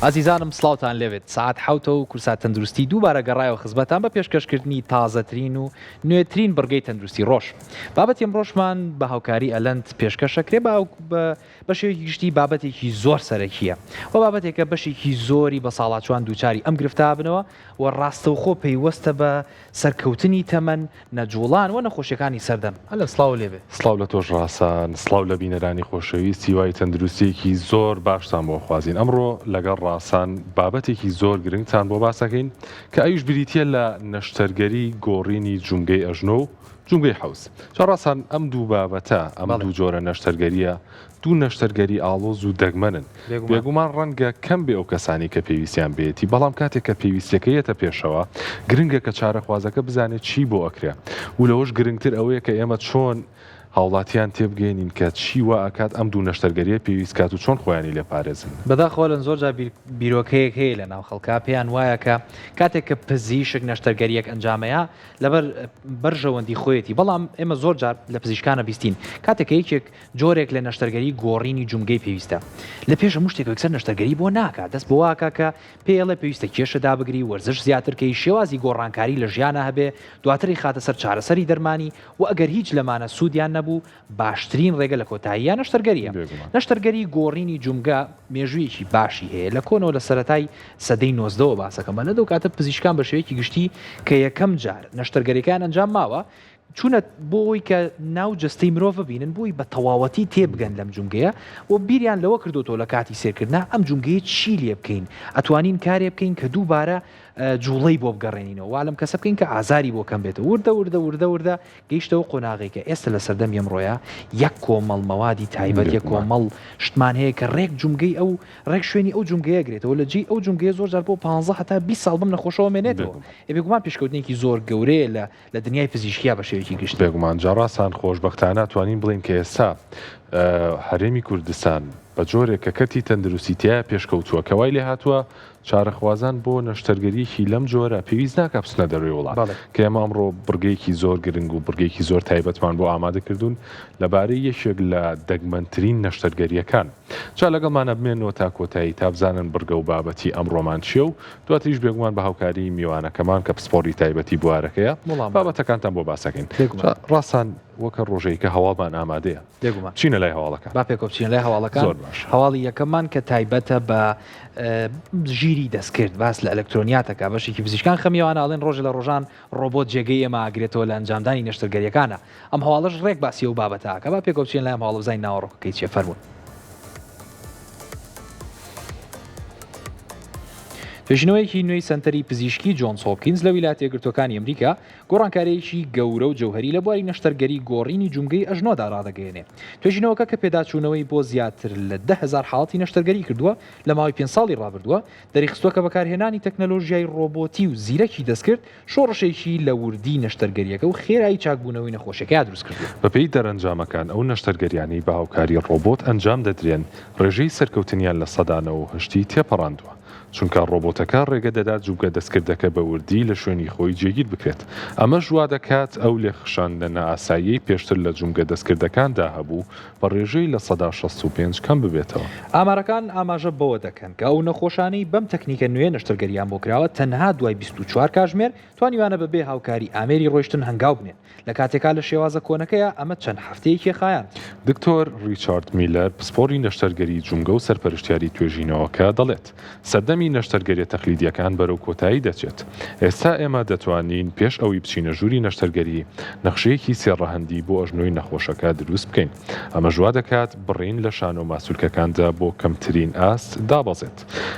ئازیزانم سڵاوتان لێبێت سەعات حەوتە و کوردسات تەندروستی دووبارە گەڕایەوە خزمەتان بە پێشکەشکردنی تازەترین و نوێترین بڕگەی تەندروستی ڕۆژ بابەتی ئەمڕۆشمان بە هاوکاری ئەلەند پێشکەشەکرێ بە بە شێوەیەکی گشتی بابەتێکی زۆر سەرەکییە و بابەتێکە بەشێکی زۆری بەساڵاچوان دووچاری ئەم گرفتە بنەوە و ڕاستەوخۆ پەیوەستە بە سەرکەوتنی تەمەن، نەجوڵان و نەخۆشیەکانی سەردەم. ئەلەند سڵاو لێبێ. سڵاو لە تۆش ڕاسان، سڵاو لە بینەرانی خۆشەویست، هیوای تەندروستیەکی زۆر باشتان بۆ خوازین. ئەمڕۆ لەگەڵ ڕاسان بابەتێکی زۆر گرنگتان بۆ باس ئەکەین کە ئەویش بریتیە لە نەشتەرگەری گۆڕینی جومگەی ئەژنۆ و جومگەی حەوز. جا ڕاسان ئەم دوو بابەتە، ئەم دوو جۆرە نەشتەرگەریە دوو نەشتەرگەری ئاڵۆز و دەگمەنن. بێگومان ڕەنگە کەم بێ ئەو کەسانەی کە پێویستیان پێیەتی، بەڵام کاتێک کە پێویستیەکە یەتە پێشەوە، گرنگە کە چارەخوازەکە بزانێت چی بۆ ئەکرێ و لەوەش گرنگتر ئەوەیە کە ئێمە چۆن هاوڵاتیان تێبگەیەنین کە چی وا ئەکات ئەم دوو نەشتەرگەریە پێویست کات و چۆن خۆیانی لێ پارێزن. بەداخەوە لەن زۆر جار بیرۆکەیەک هەیە لە ناو خەڵکا پێیان وایە کە کاتێک کە پزیشک نەشتەرگەریەک ئەنجامەیا لەبەر بەرژەوەندی خۆیەتی بەڵام ئێمە زۆر جار لە پزیشکانە بیستین کاتێک کە یەکێک جۆرێک لە نەشتەرگەری گۆڕینی جومگەی پێویستە لە پێش هەموو شتێکەوە یەکسەر نەشتەرگەری بۆ ناکا دەست بۆ واکا کە پێی ئەڵێ پێویستە کێشە دابگری وەرزش زیاتر کەی شێوازی گۆڕانکاری لە ژیانا هەبێ دواتر ئەیخاتە سەر چارەسەری دەرمانی و ئەگەر هیچ لەمانە سوودیان نەبوو باشترین ڕێگە لە کۆتاییا نەشتەرگەریە بێگومان. نەشتەرگەری گۆڕینی جومگە مێژوویەکی باشی هەیە لە کۆنەوە لە سەرەتای سەدەی نۆزدەوە باسەکەم لە دەو کاتە پزیشکان بە شێوەیەکی گشتی کە یەکەم جار نەشتەرگەریەکەیان ئەنجام ماوە چوونە بۆ ئەوەی کە ناو جەستەی مرۆڤ ببینن بۆی بە تەواوەتی تێبگەن لەم جومگەیە و بیریان لەوە کردۆتەوە لە کاتی سێرکردنا ئەم جومگەیە چی لێ بکەین ئەتوانین کارێ بکەین کە دووبارە جوڵەی بۆ بگەڕێنینەوە وا لەم کەسە بکەین کە ئازاری بۆ کەم بێتەوە وردە وردە وردە وردە گەیشتەوە قۆناغێک کە ئێستا لە سەردەمی ئەمڕۆیا یەک کۆمەڵ مەوادی تایبەت یەک کۆمەڵ شتمان هەیە کە ڕێک جومگەی ئەو ڕێک شوێنی ئەو جومگەیە گرێتەوە لە جێی ئەو جومگەیە زۆر جار بۆ 15 هەتا 20 ساڵ بەم نەخۆشەوە مێنێتەوە ئێ بێگومان پێشکەوتنێکی زۆر گەورەیە لە لە دنیای پزیشکیا بە شێوەیەکی گشتی. بێگومان جا ڕاستان خۆشبەختانە توانین بڵێین کە ئێستا هەرێمی کوردستان بە جۆرێک کە کەرتی تەندروستی تیایا پێشکەوتووە کە وای لێهاتووە چارەخوازان بۆ نەشتەرگەریی لەم جۆرە پێویست ناکا بچنە دەرەوەی وڵات کە ئێمە ئەمڕۆ بڕگەیەکی زۆر گرنگ و بڕگەیەکی زۆر تایبەتمان بۆ ئامادە کردوون لەبارەی یەکێک لە دەگمەنترین نەشتەرگەرییەکان. جا لەگەڵمانە بمێنەوە تا کۆتایی تا بزانن بڕگە و بابەتی ئەمڕۆمان چییە و دواتریش بێگومان بە هاوکاریی میوانەکەمان کە پسپۆڕی تایبەتی بوارەکەیە بابەتەکانتان بۆ باس ئەکەین. جا ڕاستان وەک هەر ڕۆژێکە هەواڵمان ئامادەیە. بێگومان. بچینە لای هەواڵەکان. با پێکەوە بچینە لای هەواڵەکان. زۆر باشە. هەواڵی یەکەممان کە تایبەتە بە ژیری دەستکرد، باس لە ئەلکترۆنیات ئەکا، بەشێکی پزیشکان خەمی ئەوانە ئەڵێن ڕۆژێ لە ڕۆژان ڕۆبۆت جێگەی ئێمە ئەگرێتەوە لە ئەنجامدانی نەشتەرگەرییەکانا. ئەم هەواڵەش ڕێک باسی ئەو بابەتە ئەکا. با پێکەوە بچینە لای ئەم هەواڵە بزانین ناوەڕۆکەکەی چییە. فەرموون. توێژینەوەیەکی نوێی سەنتەری پزیشکی جۆنز هۆپکینز لە ویلایەتە یەکگرتووەکانی ئەمریکا گۆڕانکارییەکی گەورە و جەوهەری لە بواری نەشتەرگەری گۆڕینی جومگەی ئەژنۆدا ڕادەگەیەنێ. توێژینەوەکە کە پێداچوونەوەی بۆ زیاتر لە 10,000 حاڵەتی نەشتەرگەری کردووە لە ماوەی پێنج ساڵی ڕابردووە، دەریخستووە کە بەکارهێنانی تەکنەلۆژیای ڕۆبۆتی و زیرەکی دەستکرد شۆڕشێکی لە وردی نەشتەرگەرییەکە و خێرایی چاکبوونەوەی نەخۆشیەکەیا دروستکردووە. بەپێی دەرەنجامەکان، ئەو نەشتەرگەریانەی بە هاوکاری ڕۆبۆت ئەنجام دەدرێن، ڕێژەی سەرکەوتنیان 98% ی تێپەڕاندووە، چونکە ڕۆبۆتەکە ڕێگە دەدات جومگە دەستکردەکە بە وردی لە شوێنی خۆی جێگیر بکرێت، ئەمەش وادەکات ئەو لێکخشاندنە نائاساییەی پێشتر لە جومگە دەستکردەکاندا هەبوو بە ڕێژەی 65% کەم ببێتەوە. ئامارەکان ئاماژە بەوە دەکەن کە ئەو نەخۆشانەی بەم تەکنیکە نوێیە نەشتەرگەرییان بۆ کراوە تەنها دوای 24 کاژمێر توانیویانە بەبێ هاوکاری ئامێری ڕۆیشتن هەنگاو بنێن، لە کاتێکا لە شێوازە کۆنەکەیا ئەمە چەند هەفتەیەکی خایاند. دکتۆر ڕیچارد میلەر، پسپۆڕی نەشتەرگەری جومگە و سەرپەرشتیاری توێژینەوەکە دەڵێت، سەردەمی نەشتەرگەریە تەقلیدیەکان بەرەو کۆتایی دەچێت. ئێستا ئێمە دەتوانین پێش ئەوەی بچینە ژووری نەشتەرگەری، نەخشەیەکی سێ ڕەهەندی بۆ ئەژنۆی نەخۆشەکە دروست بکەین. ئەمەش وا دەکات بڕین لە شانە و ماسولکەکاندا بۆ کەمترین ئاست دابەزێت.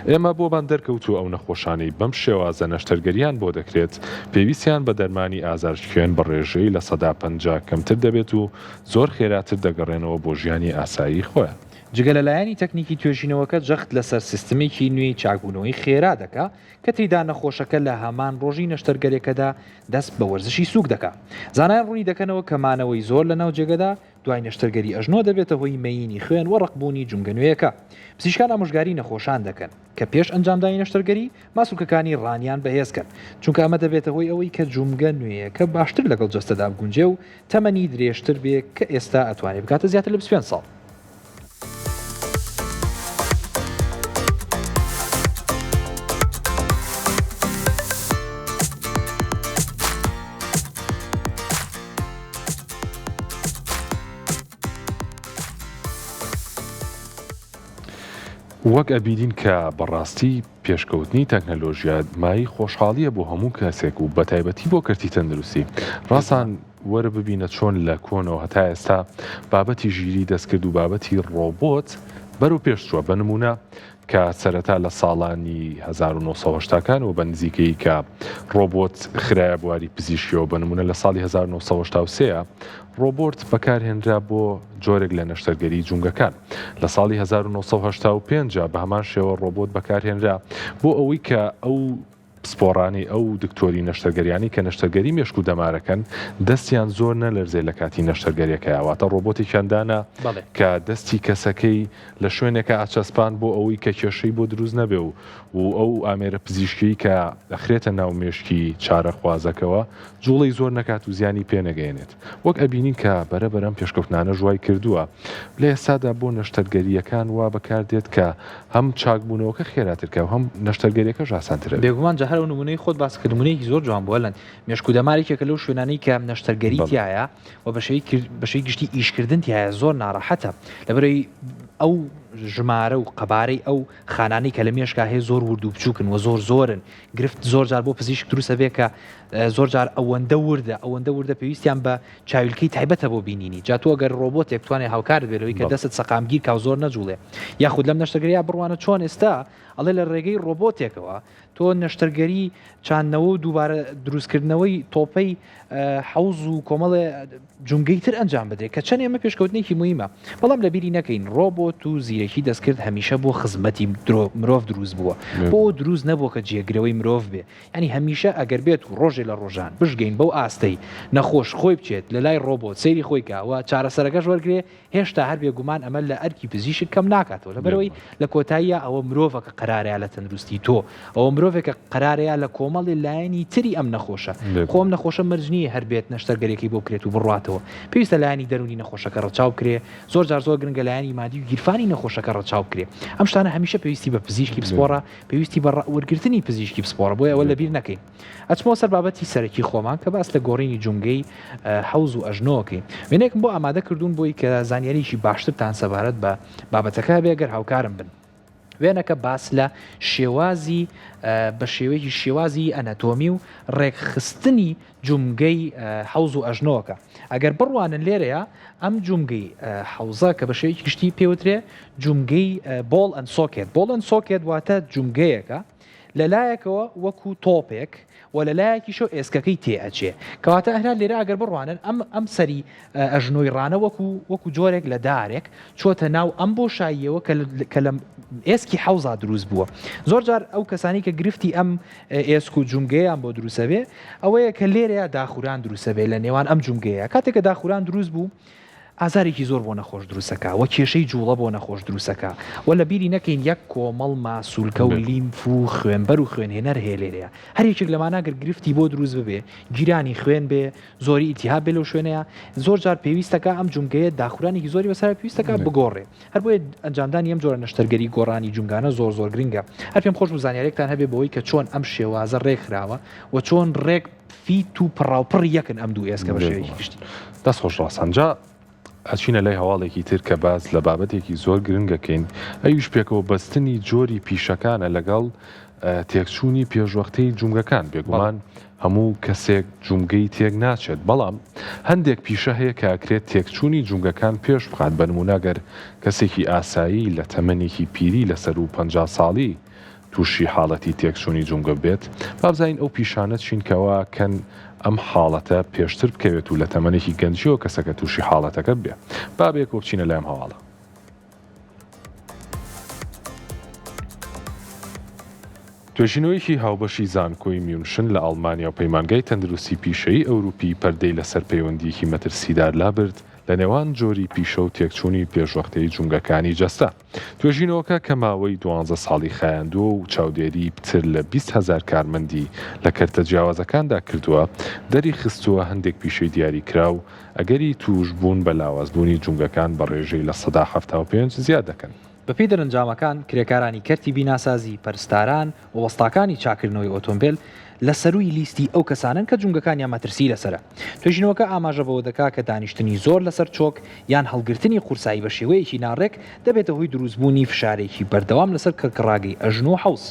ئێمە بۆمان دەرکەوتووە ئەو نەخۆشانەی بەم شێوازە نەشتەرگەریان بۆ دەکرێت، پێویستیان بە دەرمانی ئازارشکێن بە ڕێژەی 50% کەمتر دەبێت و زۆر خێراتر دەگەڕێنەوە بۆ ژیانی ئاسایی خۆیان. جگە لە لایەنی تەکنیکی توێژینەوەکە جەخت لەسەر سیستمێکی نوێی چاکبوونەوەی خێرا دەکا کە تێیدا نەخۆشەکە لە هەمان ڕۆژی نەشتەرگەریەکەدا دەست بە وەرزشی سووک دەکا. زانایان ڕوونی دەکەنەوە کە مانەوەی زۆر لەناو جێگەدا دوای نەشتەرگەری ئەژنۆ دەبێتە هۆی مەیینی خوێن و ڕەقبوونی جومگە نوێیەکە. پزیشکان ئامۆژگاری نەخۆشان دەکەن کە پێش ئەنجامدانی نەشتەرگەری ماسولکەکانی ڕانیان بەهێز کەن، چونکە ئەمە دەبێتە هۆی ئەوەی کە جومگە نوێیەکە باشتر لەگەڵ جەستەدا بگونجێ و تەمەنی درێژتر بێ کە ئێستا ئەتوانێ بگاتە زیاتر لە 25 ساڵ. وەک ئەبینین کە بەڕاستی پێشکەوتنی تەکنەلۆژیا مایەی خۆشحاڵیە بۆ هەموو کەسێک و بەتایبەتی بۆ کەرتی تەندروستی. ڕاسان وەرە ببینە چۆن لە کۆنەوە هەتا ئێستا بابەتی ژیری دەستکرد و بابەتی ڕۆبۆت بەرەو پێش چووە بە نموونە کە سەرەتا لە ساڵانی 1970 کانەوە بە نزیکەیی کە ڕۆبۆت خرایە بواری پزیشکیەوە بە نموونە لە ساڵی 1983 ڕۆبۆرت بەکارهێنرا بۆ جۆرێک لە نەشتەرگەری جومگەکان. لە ساڵی 1985 بە هەمان شێوە ڕۆبۆت بەکارهێنرا بۆ ئەوەی کە ئەو پسپۆڕانەی ئەو دکتۆری نەشتەرگەریانەی کە نەشتەرگەری مێشک و دەمارەکەن دەستیان زۆر نەلەرزێ لە کاتی نەشتەرگەریەکەیا واتە ڕۆبۆتێکیان دانا کە دەستی کەسەکەی لە شوێنێکا ئەچەسپان بۆ ئەوەی کە کێشەی بۆ دروست نەبێ و و ئەو ئامێرە پزیشکیەی کە ئەخرێتە ناو مێشکی چارەخوازەکەوە جوڵەی زۆر نەکات و زیانی پێ نەگەیەنێت. وەک ئەبینین کە بەرە بەرە ئەم پێشکەوتنانەش وای کردووە لە ئێستادا بۆ نەشتەرگەرییەکان وا بەکار دێت کە هەم چاکبوونەوەکە خێراتر کا و هەم نەشتەرگەریەکەش ئاسانتر ئەبێت. بێگومان جا هەر ئەو نموونەی خۆت باس کرد نموونەیەکی زۆر جوان بووە لەن مێشک و دەمار یەکێکە لەو شوێنانەی کە نەشتەرگەری بەڵێ. تیایە و بە شێوەی کرد بە شێوەی گشتی ئیشکردن تیایە زۆر ناڕەحەتە لەبەرئەوەی ئەو ژمارە و قەبارەی ئەو خانانەی کە لە مێشکا هەیە زۆر ورد و بچووکن و زۆر زۆرن گرفت زۆر جار بۆ پزیشک دروست ئەبێ کە زۆر جار ئەوەندە وردە ئەوەندە وردە پێویستیان بە چاویلکەی تایبەتە بۆ بینینی جا تۆ گەر ڕۆبۆتێک توانێ هاوکارت بێ لەوەی کە دەستت سەقامگیر کا و زۆر نەجوڵێ یاخود لەم نەشتەرگەریە بڕوانە چۆن ئێستا ئەڵێ لە ڕێگەی ڕۆبۆتێکەوە تۆ نەشتەرگەری چاندنەوە و دووبارە دروستکردنەوەی تۆپەی حەوز و کۆمەڵێ جومگەی تر ئەنجام بدرێت کە چەند ئێمە پێشکەوتنێکی مویمە بەڵام لەبیری نەکەین ڕۆبۆت و زیرەکی دەستکرد هەمیشە بۆ خزمەتی مرۆڤ دروست بووە بۆ دروست نەبووە کە جێگرەوەی مرۆڤ بێ یانی هەمیشە ئەگەر بێت و ڕۆژێ لە ڕۆژان بشگەین بەو ئاستەی نەخۆش خۆی بچێت لە لای ڕۆبۆت سەیری خۆی کا و چارەسەرەکەش وەرگرێ هێشتا هەر بێگومان ئەمە لە ئەرکی پزیشک کەم ناکاتەوە لەبەرئەوەی لە کۆتاییا ئەوە مرۆڤە کە قەرارەیە لە تەندروستی تۆ ئەوە مرۆڤێکە قەرارەیە لە کۆمەڵی لایەنی تری ئەم نەخۆشە خۆ ئەم نەخۆشە مەرج نییە هەر بێت نەشتەرگەریەکەی بۆ بکرێت و بڕواتەوە پێویستە لایەنی دەروونی نەخۆشەکە ڕەچاو بکرێ زۆر جار زۆر گرنگە لایەنی مادی و گیرفانی نەخۆشەکە ڕەچاو بکرێ ئەم شتانە هەمیشە پێویستی بە پزیشکی پسپۆڕە پێویستی بە وەرگرتنی پزیشکی پسپۆڕە بۆیە ئەوە لەبیر نەکەین. ئەچمەوە سەر بابەتی سەرەکی خۆمان کە باس لە گۆڕینی جومگەی حەوز و ئەژنۆکەین. وێنەیەکم بۆ ئامادە کردوون بۆی کە زانیاریی باشترتان سەبارەت بە بابەتەکە هەبێ گەر هاوکارم بن. وێنەکە باس لە شێوازی بە شێوەیەکی شێوازی ئەنەتۆمی و ڕێکخستنی جومگەی حەوز و ئەژنۆکە. ئەگەر بڕوانن لێرەیا ئەم جومگەی حەوزە کە بە شێوەیەکی گشتی پێوترێ جومگەی ball and socket، ball and socket واتە جومگەیەکە لە لایەکەوە وەکو تۆپێک و لە لایەکیشەوە ئێسکەکەی تێ ئەچێ. کەواتە ئەهرا لێرە ئەگەر بڕوانن ئەم ئەم سەری ئەژنۆی ڕانە وەکو وەکو جۆرێک لە دارێک چۆتە ناو ئەم بۆشاییەوە کە کە لە ئێسکی حەوزا دروست بووە. زۆر جار ئەو کەسانی کە گرفتی ئەم ئێسک و جومگەیان بۆ دروستەبێ ئەوەیە کە لێرەیا داخوران دروستەبێ لە نێوان ئەم جومگەیە کاتێک کە داخوران دروست بوو ئازارێکی زۆر بۆ نەخۆش دروستەکا و کێشەی جوڵە بۆ نەخۆش دروستەکا و لە بیری نەکەین یەک کۆمەڵ ماسولکە و لیمف و خوێنبەر و خوێنهێنەر هەیە لێرەیە هەر یەکێک لەمانە گەر گرفتی بۆ دروست ببێ گیرانی خوێن بێ زۆری ئیلتیهاب بێ لەو شوێنەیە زۆر جار پێویستەکە ئەم جومگەیە داخورانێکی زۆری بەسەر پێویستەکە بگۆڕێ هەر بۆیە ئەنجامدانی ئەم جۆرە نەشتەرگەری گۆڕانی جومگانە زۆر زۆر گرنگە. هەر پێم خۆش بوو زانیاریەکتان هەبێ بەوەی کە چۆن ئەم شێوازە ڕێکخراوە و چۆن ڕێک fit و پڕاوپڕ یەکن ئەم دوو ئێسکە بە شێوەیەکی گشتی. دەست خۆش ڕاسان. جا ئەچینە لای هەواڵێکی تر کە باس لە بابەتێکی زۆر گرنگ ئەکەین ئەویش پێکەوە بەستنی جۆری پیشەکانە لەگەڵ تێکچوونی پێشوەختەی جومگەکان، بێگومان هەموو کەسێک جومگەی تێک ناچێت، بەڵام هەندێک پیشە هەیە کە ئەکرێت تێکچوونی جومگەکان پێش بخات، بە نموونە گەر کەسێکی ئاسایی لە تەمەنێکی پیری لە سەروو 50 ساڵی تووشی حاڵەتی تێکچوونی جومگە ببێت، با بزانین ئەو پیشانە چین کە وا کەن ئەم حاڵەتە پێشتر بکەوێت و لە تەمەنێکی گەنجیەوە کەسەکە تووشی حاڵەتەکە ببێ. با بەیەکەوە بچینە لای ئەم هەواڵە. توێژینەوەیەکی هاوبەشی زانکۆی میونشن لە ئەڵمانیا و پەیمانگای تەندروستی پیشەیی ئەوروپی پەردەی لەسەر پەیوەندییەکی مەترسیدار لابرد لە نێوان جۆری پیشە و تێکچوونی پێشوەختەی جومگەکانی جەستە. توێژینەوەکە کە ماوەی دوانزە ساڵی خایاندووە و چاودێریی پتر لە 20 هەزار کارمەندی لە کەرتە جیاوازەکاندا کردووە، دەریخستووە هەندێک پیشەی دیاریکراو ئەگەری تووشبوون بە لاوازبوونی جومگەکان بە ڕێژەی 75% زیاد دەکەن. بەپێی دەرەنجامەکان، کرێکارانی کەرتی بیناسازی، پەرستاران و وەستاکانی چاککردنەوەی ئۆتۆمبێل لە سەرووی لیستی ئەو کەسانەن کە جومگەکانیان مەترسیی لەسەرە. توێژینەوەکە ئاماژە بەوە دەکا کە دانیشتنی زۆر لەسەر چۆک یان هەڵگرتنی قورسایی بە شێوەیەکی ناڕێک دەبێتە هۆی دروستبوونی فشارێکی بەردەوام لەسەر کڕکڕاگەی ئەژنۆ و حەوز.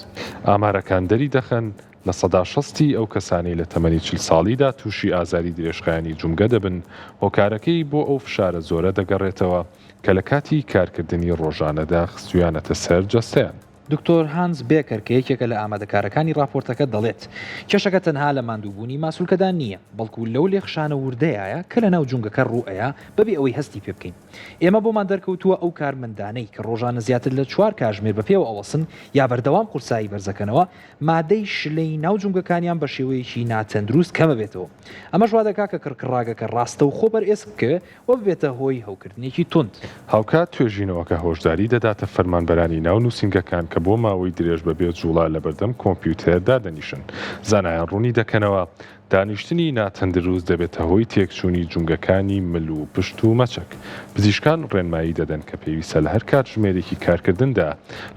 ئامارەکان دەریدەخەن، 60% ی ئەو کەسانەی لە تەمەنی 40 ساڵیدا تووشی ئازاری درێژخایەنی جومگە دەبن، هۆکارەکەی بۆ ئەو فشارە زۆرە دەگەڕێتەوە کە لە کاتی کارکردنی ڕۆژانەدا خستوویانەتە سەر جەستەیان. دکتۆر هانز بێکەر کە یەکێکە لە ئامادەکارەکانی ڕاپۆرتەکە دەڵێت، کێشەکە تەنها لە ماندووبوونی ماسولکەدا نییە، بەڵکو لەو لێخشانە وردەیایە کە لەناو جومگەکە ڕووئەیا بەبێ ئەوەی هەستی پێ بکەین. ئێمە بۆمان دەرکەوتووە ئەو کارمەندانەی کە ڕۆژانە زیاتر لە چوار کاژمێر بە پێوە ئەوەسن یا بەردەوام قورسایی بەرزەکەنەوە، مادەی شلەی ناو جومگەکانیان بە شێوەیەکی ناتەندروست کەمەبێتەوە. ئەمەش وادەکا کە کڕکڕاگەکە ڕاستەوخۆ بەر ئێسک بکەوێ و ببێتە هۆی هەوکردنێکی توند. هاوکات توێژینەوەکە هۆشداری دەداتە فەرمانبەرانی ناو نووسینگەکان کە بۆ ماوەی درێژ بەبێ جوڵە لەبەردەم کۆمپیوتەر دادەنیشن. زانایان ڕوونی دەکەنەوە، دانیشتنی ناتەندروست دەبێتە هۆی تێکچوونی جومگەکانی مل و پشت و مەچەک. پزیشکان ڕێنمایی دەدەن کە پێویستە لە هەر کاتژمێرێکی کارکردندا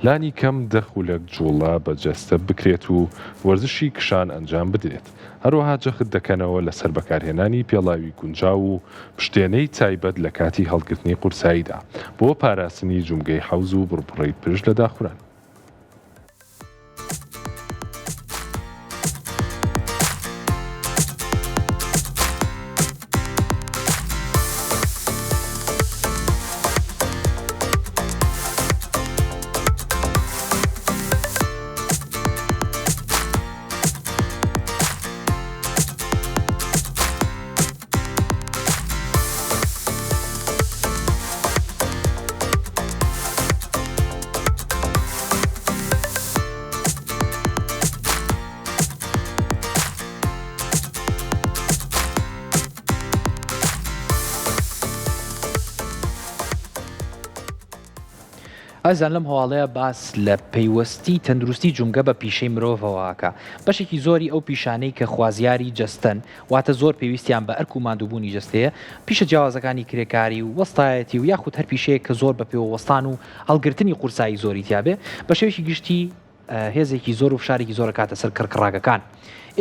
لانی کەم دە خولەک جوڵە بە جەستە بکرێت و وەرزشی کشان ئەنجام بدرێت. هەروەها جەخت دەکەنەوە لەسەر بەکارهێنانی پێڵاوی گونجاو و پشتێنەی تایبەت لە کاتی هەڵگرتنی قورساییدا بۆ پاراستنی جومگەی حەوز و بڕبڕەی پشت لە داخوران. ئازیزان لەم هەواڵەیە باس لە پەیوەستی تەندروستی جومگە بە پیشەی مرۆڤەوە ئەکا. بەشێکی زۆری ئەو پیشانەی کە خوازیاری جەستەن، واتە زۆر پێویستیان بە ئەرک و ماندووبوونی جەستەیە، پیشە جیاوازەکانی کرێکاری و وەستایەتی و یاخود هەر پیشەیەک کە زۆر بە پێوە وەستان و هەڵگرتنی قورسایی زۆری تیابێ، بە شێوەیەکی گشتی هێزێکی زۆر و فشارێکی زۆر ئەکاتە سەر کڕکڕاگەکان.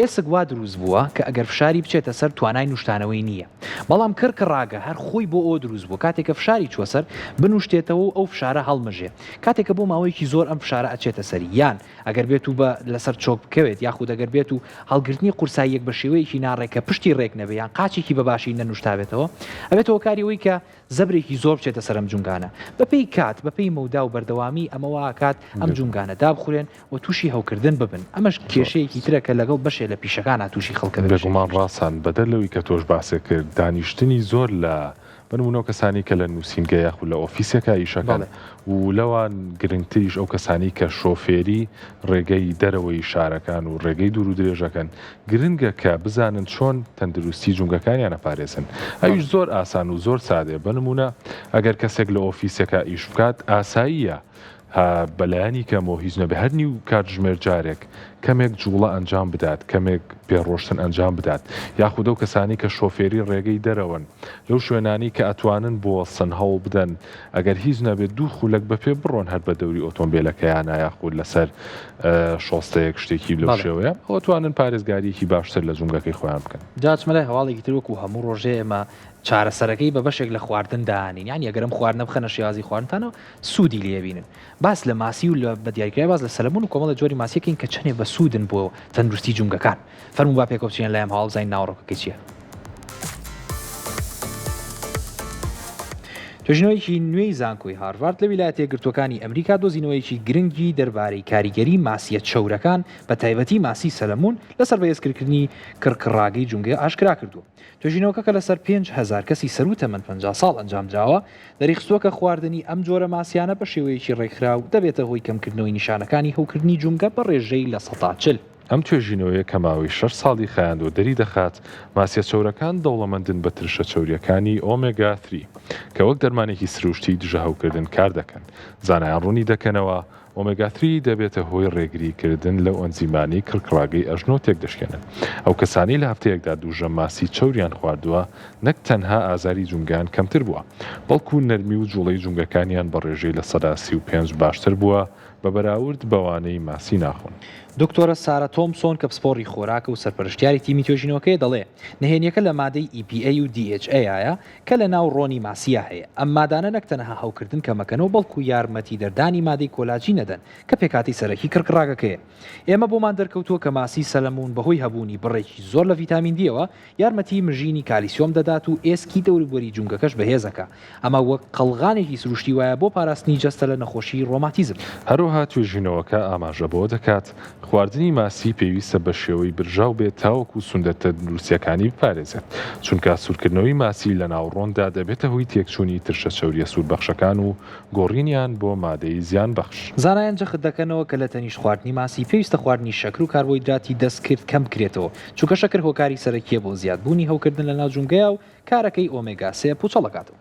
ئێسک وا دروست بووە کە ئەگەر فشاری بچێتە سەر توانای نوشتانەوەی نییە. بەڵام کڕکڕاگە هەر خۆی بۆ ئەوە دروست بووە کاتێک کە فشاری چووە سەر بنوشتێتەوە و ئەو فشارە هەڵمژێ. کاتێک کە بۆ ماوەیەکی زۆر ئەم فشارە ئەچێتە سەری یان ئەگەر بێت و بە لەسەر چۆک بکەوێت یاخود ئەگەر بێت و هەڵگرتنی قورساییەک بە شێوەیەکی ناڕێک کە پشتی ڕێک نەبێ یان قاچێکی بە باشی نەنوشتابێتەوە ئەبێتە هۆکاری ئەوەی کە زەبرێکی زۆر بچێتە سەر ئەم جومگانە. بەپێی کات، بەپێی مەودا و بەردەوامی ئەمە وا ئەکات ئەم جومگانە دابخورێن و تووشی هەوکردن ببن. ئەمەش کێشەیەکی ترە کە لەگەڵ بەشێ لە پیشەکانا تووشی خەڵک ئەبێ بە بێگومان شێوەیەکی گشتی. ڕاستان، بەدەر لەوەی کە تۆش باست کرد، دانیشتنی زۆر لە بە نموونە ئەو کەسانەی کە لە نووسینگە یاخود لە ئۆفیسێکا ئیشەکەن بەڵێ. و لەوان گرنگتریش ئەو کەسانەی کە شۆفێری ڕێگەی دەرەوەی شارەکان و ڕێگەی دوور و درێژەکەن، گرنگە کە بزانن چۆن تەندروستی جومگەکانیان ئەپارێزن ئەویش زۆر ئاسان و زۆر سادەیە بە نمونە ئەگەر کەسێک لە ئۆفیسێکا ئیش بکات ئاساییە بەلایەنی کەمەوە هیچ نەبێ هەر نیو کاتژمێر جارێک کەمێک جوڵە ئەنجام بدات کەمێک پێڕۆشتن ئەنجام بدات یاخود ئەو کەسانی کە شۆفێری ڕێگەی دەرەوەن لەو شوێنانەی کە ئەتوانن بوەستن هەوڵ بدەن ئەگەر هیچ نەبێت دوو خولەک بە پێ بڕۆن هەر بە دەوری ئۆتۆمبێلەکەیانا یاخود لەسەر شۆستەیەک شتێکی لەو شێوەیە ئەتوانن پارێزگاریەکی باشتر لە جومگەکەی خۆیان بکەن. جا ئەچمە لای هەواڵێکی تر وەکو هەموو ڕۆژێ ئێمە چارەسەرەکەی بە بەشێک لە خواردن دانین یانی ئەگەر ئەم خواردنە بخەنە شێوازی خواردنتانەوە سوودی لێ بینن باس لە ماسی و لە بە دیاریکراوی باس لە سەلەمون و کۆمەڵە جۆری ماسیەکەین کە چەنێ بەسوودن بۆ تەندروستی جومگەکان فەرموو با پێکەوە بچینە لای ئەم هەواڵ بزانین ناوەڕۆکەکەی چییە. توێژینەوەیەکی نوێی زانکۆی هارڤارد لە ویلایەتە یەکگرتووەکانی ئەمریکا دۆزینەوەیەکی گرنگی دەربارەی کاریگەری ماسییە چەورەکان بە تایبەتی ماسی سەلەمون لەسەر بەهێزکردنی کڕکڕاگەی جومگە ئاشکرا کردووە. توێژینەوەکە کە لەسەر 5000 کەسی سەروو تەمەن 50 ساڵ ئەنجامدراوە، دەریخستووە کە خواردنی ئەم جۆرە ماسیانە بە شێوەیەکی ڕێکخراو دەبێتە هۆی کەمکردنەوەی نیشانەکانی هەوکردنی جومگە بە ڕێژەی 40%. ئەم توێژینەوەیە کە ماوەی شەش ساڵی خایاندووە دەریدەخات، ماسیە چەورەکان دەوڵەمەندن بە ترشە چەورییەکانی ئۆمێگا ثری، کە وەک دەرمانێکی سروشتی دژە هەوکردن کاردەکەن. زانایان ڕوونی دەکەنەوە، ئۆمێگا three دەبێتە هۆی ڕێگریکردن لەو ئەنزیمانەی کڕکڕاگەی ئەژنۆ تێکدەشکێنن. ئەو کەسانەی لە هەفتەیەکدا دوو ژەم ماسی چەوریان خواردووە نەک تەنها ئازاری جومگەیان کەمتر بووە، بەڵکو نەرمی و جوڵەی جومگەکانیان بە ڕێژەی 35% باشتر بووە بە بەراورد بەوانەی ماسی ناخۆن. دکتۆرە سارە تۆمسۆن کە پسپۆڕی خۆراکە و سەرپەرشتیاری تیمی توێژینەوەکەیە دەڵێ، نهێنییەکە لە مادەی EPA و DHA یە کە لە ناو ڕۆنی ماسییا هەیە، ئەم مادانە نەک تەنها هەوکردن کەمەکەنەوە بەڵکو یارمەتی دەردانی مادەی کۆلاجین ئەدەن کە پێکهاتەی سەرەکی کڕکڕاگەکەیە. ئێمە بۆمان دەرکەوتووە کە ماسی سەلەمون بەهۆی هەبوونی بڕێکی زۆر لە ڤیتامین دیەوە یارمەتی مژینی کالیسیۆم دەدات و ئێسکی دەوروبەری جومگەکەش بەهێزەکا، ئەمە وەک قەڵغانێکی سروشتی وایە بۆ پاراستنی جەستە لە نەخۆشیی ڕۆماتیزم. هەروەها توێژینەوەکە ئاماژە بەوە دەکات، خواردنی ماسی پێویستە بە شێوەی برژاو بێت تاوەکو سوندە تەندروستییەکانی بپارێزێت، چونکە سوورکردنەوەی ماسی لەناو ڕۆندا دەبێتە هۆی تێکچوونی ترشە چەورییە سوودبەخشەکان و گۆڕینیان بۆ مادەی زیانبەخش. زانایان جەخت دەکەنەوە کە لە تەنیشت خواردنی ماسی، پێویستە خواردنی شەکر و کاربۆهیدراتی دەستکرد کەم بکرێتەوە، چونکە شەکر هۆکاری سەرەکییە بۆ زیادبوونی هەوکردن لەناو جومگەیا و کارەکەی ئۆمێگا سێ پوچەڵ دەکاتەوە.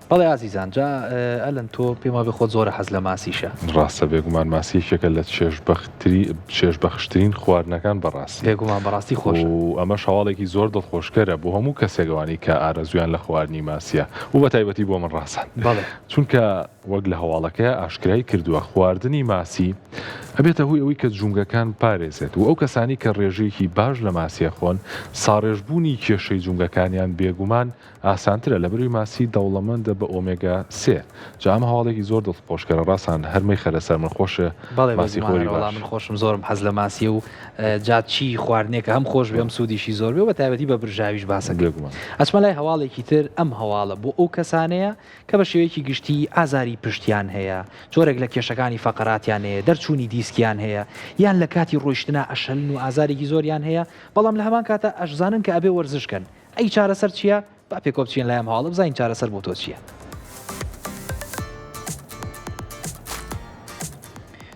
بەڵێ ئازیزان جا ئەلەن تۆ پێم وابێ خۆت زۆرە حەز لە ماسیشە. ڕاستە بێگومان ماسی یەکێکە لە چێژبەختری چێژبەخشترین خواردنەکان بەڕاستی. بێگومان بەڕاستی خۆشە. و ئەمەش هەواڵێکی زۆر دڵخۆشکەرە بۆ هەموو کەسێک ئەوانەی کە ئارەزوویان لە خواردنی ماسیە و بەتایبەتی بۆ من ڕاسان. بەڵێ. چونکە وەک لە هەواڵەکەیا ئاشکرای کردووە خواردنی ماسی ئەبێتە هۆی ئەوەی کە جومگەکان بپارێزێت و ئەو کەسانەی کە ڕێژەیەکی باش لە ماسی ئەخۆن ساڕێژبوونی کێشەی جومگەکانیان بێگومان ئاسانترە لەبەروی ماسی دەوڵەمەندە بە ئۆمێگا سێ جا ئەمە هەواڵێکی زۆر دڵخۆشکەرە ڕاستان هەر مەیخەرە سەر من خۆشە بەڵێ ماسی بێگومان خۆری ئەرەوەڵا باش. من خۆشم زۆرم حەز لە ماسیە و جا چی خواردنێکە هەم خۆش بێ هەم سوودیشی زۆر بێ و بە تایبەتی بە برژاویش باسەکەی. بێگومان. ئەچمە لای هەواڵێکی تر ئەم هەواڵە بۆ ئەو کەسانەیە کە بە شێوەیەکی گشتی ئازاری پشتیان هەیە جۆرێک لە کێشەکانی فەقەراتیان هەیە دەرچوونی دیسکیان هەیە یان لە کاتی ڕۆیشتنا ئەشەلن و ئازارێکی زۆریان هەیە بەڵام لە هەمان کاتا ئەشزانن کە ئەبێ وەرزش کەن ئەی چارەسەر چیە؟ با پێکەوە بچینە لای ئەم هەواڵە بزانین چارەسەر بۆ تۆ چیە؟